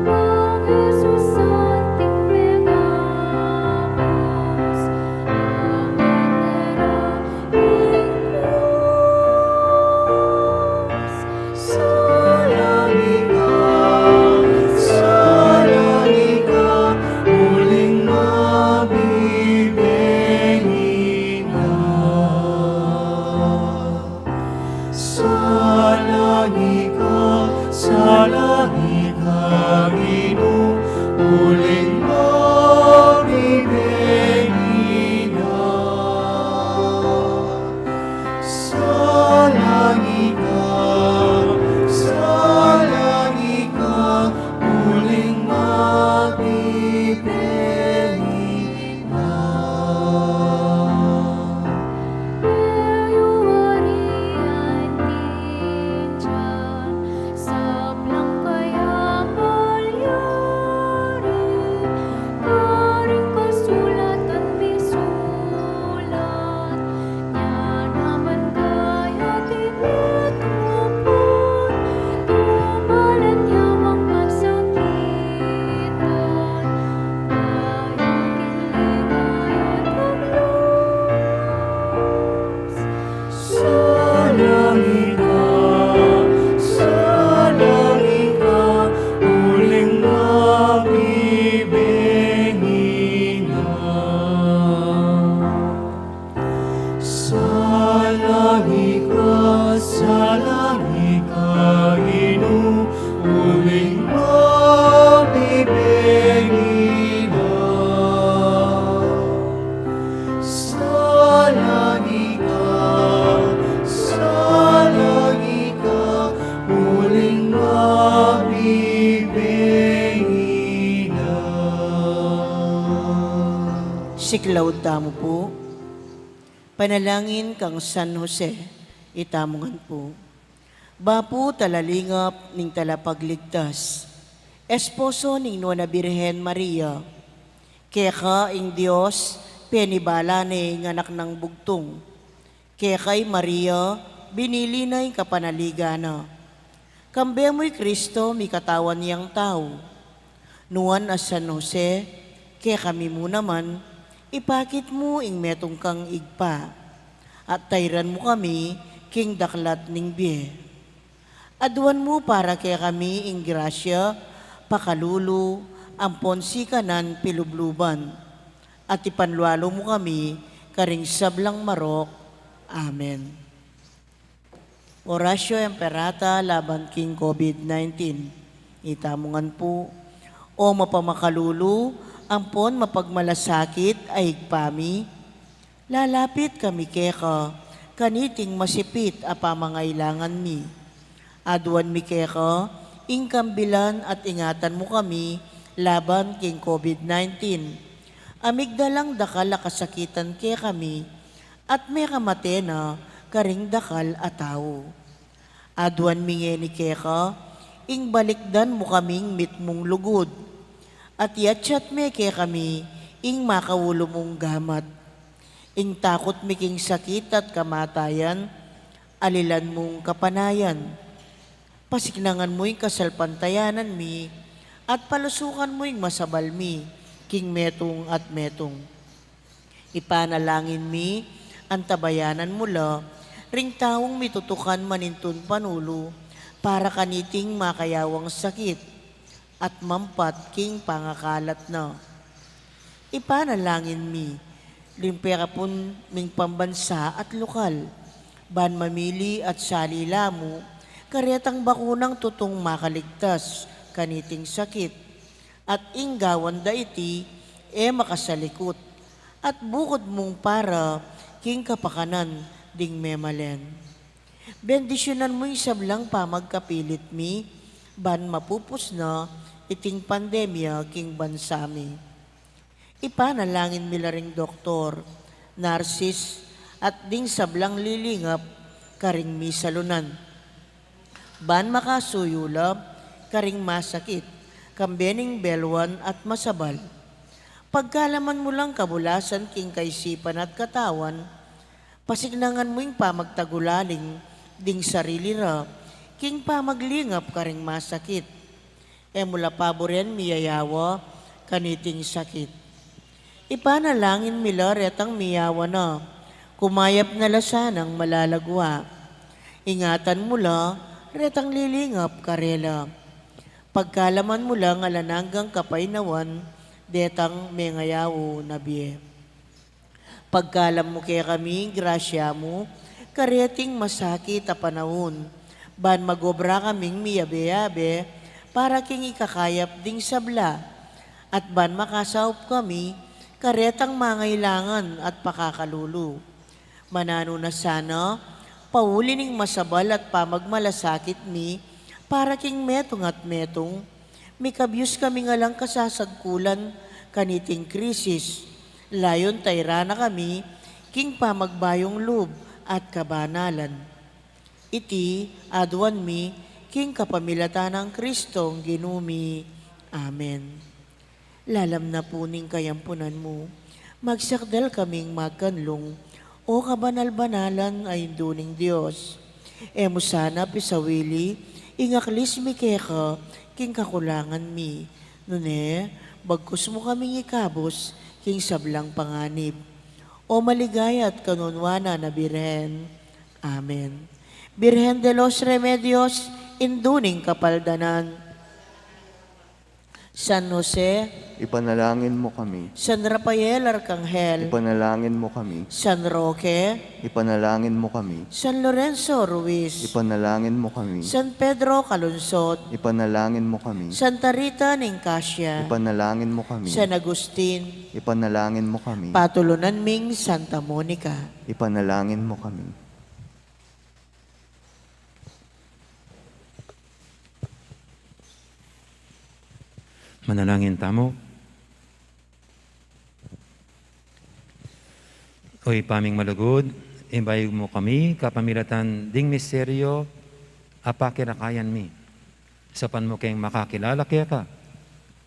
nang Jesus anting mengabus, amen ra. Salangi ka, salangi ka, uling mabibengi na. Salangi ka, salangi ka, Ginu, uling mabibengi na. Salangi ka, salangi ka, uling mabibengi na. Kayu ari anting John, sablang kaya malyari, karing kasulatan misulat, nya naman kaya tinutupad, tumalan ya mang kasakitan, kayu king ligaya at lubos. Salangi ka, salangi ka, uling mabibengi na. Salangi ka, salangi ka, Ginu, uling mabibengi na. Salangi ka, salangi ka, uling mabibengi na. Siklaud tamu pu. Panalangin kang San Jose, itamu ngan pu. Bapu talalingap ning Talapagligtas, esposo ning Nuan a Birhen Maria, keka ing Dios penibala ne ing Anak nang bugtung. Keka i Maria, binili na ing kapanaligan na. Kambe mu i Kristo, mikatawan yang tau. Nuan a San Jose, kekami mu naman, ipakit mu ing metung kang Ibpa, at tairan mu kami king daklat ning bie. Aduan mu para kekami ing grasya, pakalulu, ampon sikanan pilubluban, at ipanlualu mu kami karing sablang marok. Amen. Oratio Imperata laban king COVID nineteen. Itamu ngan pu. O mapamakalulu ampon mapagmalasakit a Ibpa mi, lalapit kami keka kaniting masipit a pamangailangan mi. Aduan mi keka ing kambilan at ingatan mu kami laban king COVID nineteen. A migdalang dakal a kasakitan kekami, at mekamate na karing dakal a tau. Aduan mi ngeni keka, ing balikdan mu kaming mitmung lugud. At yatyat me kekami, ing makaulu mung gamat. Ing takut mi king sakit at kamatayan, alilan mung kapanayan. Pasiknangan mu ing kasalpantayanan mi, at palusukan mu ing masabal mi, king metung at metung. Ipanalangin mi, antabayanan mu la, ring taung mitutukan manintun panulu, para kaniting makayawang sakit, at mampat king pangakalat na. Ipanalangin mi, ring pekapun ming pambansa at lokal, ban mamili at salila mu, karetang bakunang tutung makaligtas, kaniting sakit, at ing gawan da iti, e makasalikut, at bukud mung para, king kapakanan, ding memalen. Bendisyunan mu ing sablang pamagkapilit mi, ban mapupus na iting pandemya king bansa mi. Ipanalangin mi la ring doktor, narsis, at ding sablang lilingap karing misalunan. Ban makasuyu la karing masakit, kambe ning belwan at masabal. Pagkalaman mu lang kabulasan king kaisipan at katawan, pasiknangan mu ing pamagtagulaling ding sarili ra, king pamaglingap karing masakit. E mu la paburen miyayawa kaniting sakit. Ipanalangin mi la retang miyawa na, kumayap na la sanang malalagwa. Ingatan mu la retang lilingap karela. Pagkalaman mu lang alang anggang kapaynawan, detang mengayaw na bie. Pagkalam mu kekami, grasya mu, kareting masakit a panaun, ban magobra kaming miyabe-yabe, para king ikakayap ding sabla, at ban makasaup kami, karetang mangailangan at pakakalulu. Mananu na sana, pauli ning masabal at pamagmalasakit mi, para king metung at metung, mikabyus kami ngan lang kasasagkulan kaniting krisis, layun tayran na kami king pamagbayung lub at kabanalan. Iti aduan mi king kapamilatan nang Kristong Ginu mi. Amen. Lalam na pu ning kayampunan mu, magsakdal kaming magkanlung, O kabanal-banalan a Indu ning Dios. E mu sana pisawili ing aklis mi keka king kakulangan mi, nune bagkus mu kaming ikabus king sablang panganib, O maligaya at kanunuanan a Birhen. Amen. Birhen de los Remedios, Indu ning Kapaldanan. San Jose, ipanalangin mu kami. San Rafael Arkanghel, ipanalangin mu kami. San Roque, ipanalangin mu kami. San Lorenzo Ruiz, ipanalangin mu kami. San Pedro Calungsod, ipanalangin mu kami. Santa Rita ning Casia, ipanalangin mu kami. San Agustin, ipanalangin mu kami. Patulunan ming Santa Monica, ipanalangin mu kami. Manalangin tamu. O Ibpa ming malugud, imbayug mu kami kapamilatan ding misteryo a pakirakayan mi. Saupan mu keng makakilala keka,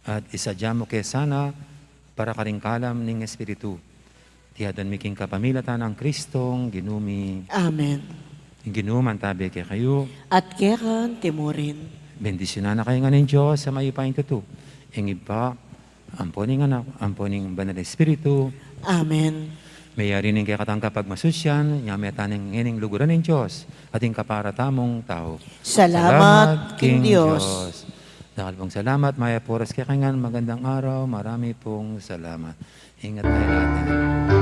at isadya mu ke sana para karing kalam ning Espiritu. Iti aduan mi king kapamilatan nang Kristong Ginu mi. Amen. Ing Ginu mantabi kekayu. At keka naman murin. Bendisyunan na kayu ngan ning Dios a mayupayang tutu, ing Ibpa, ampo ning Anak, ampo ning Banal a Espiritu. Amen. Meyari ning kekatang kapagmasusyan, nyameta ning ngening luguran ning Dios, at ing kapara tamung tau. Salamat king Dios. Dakal pung salamat, mayap a oras kekayu ngan, magandang araw, marami pung salamat. Ingat tayo lahat.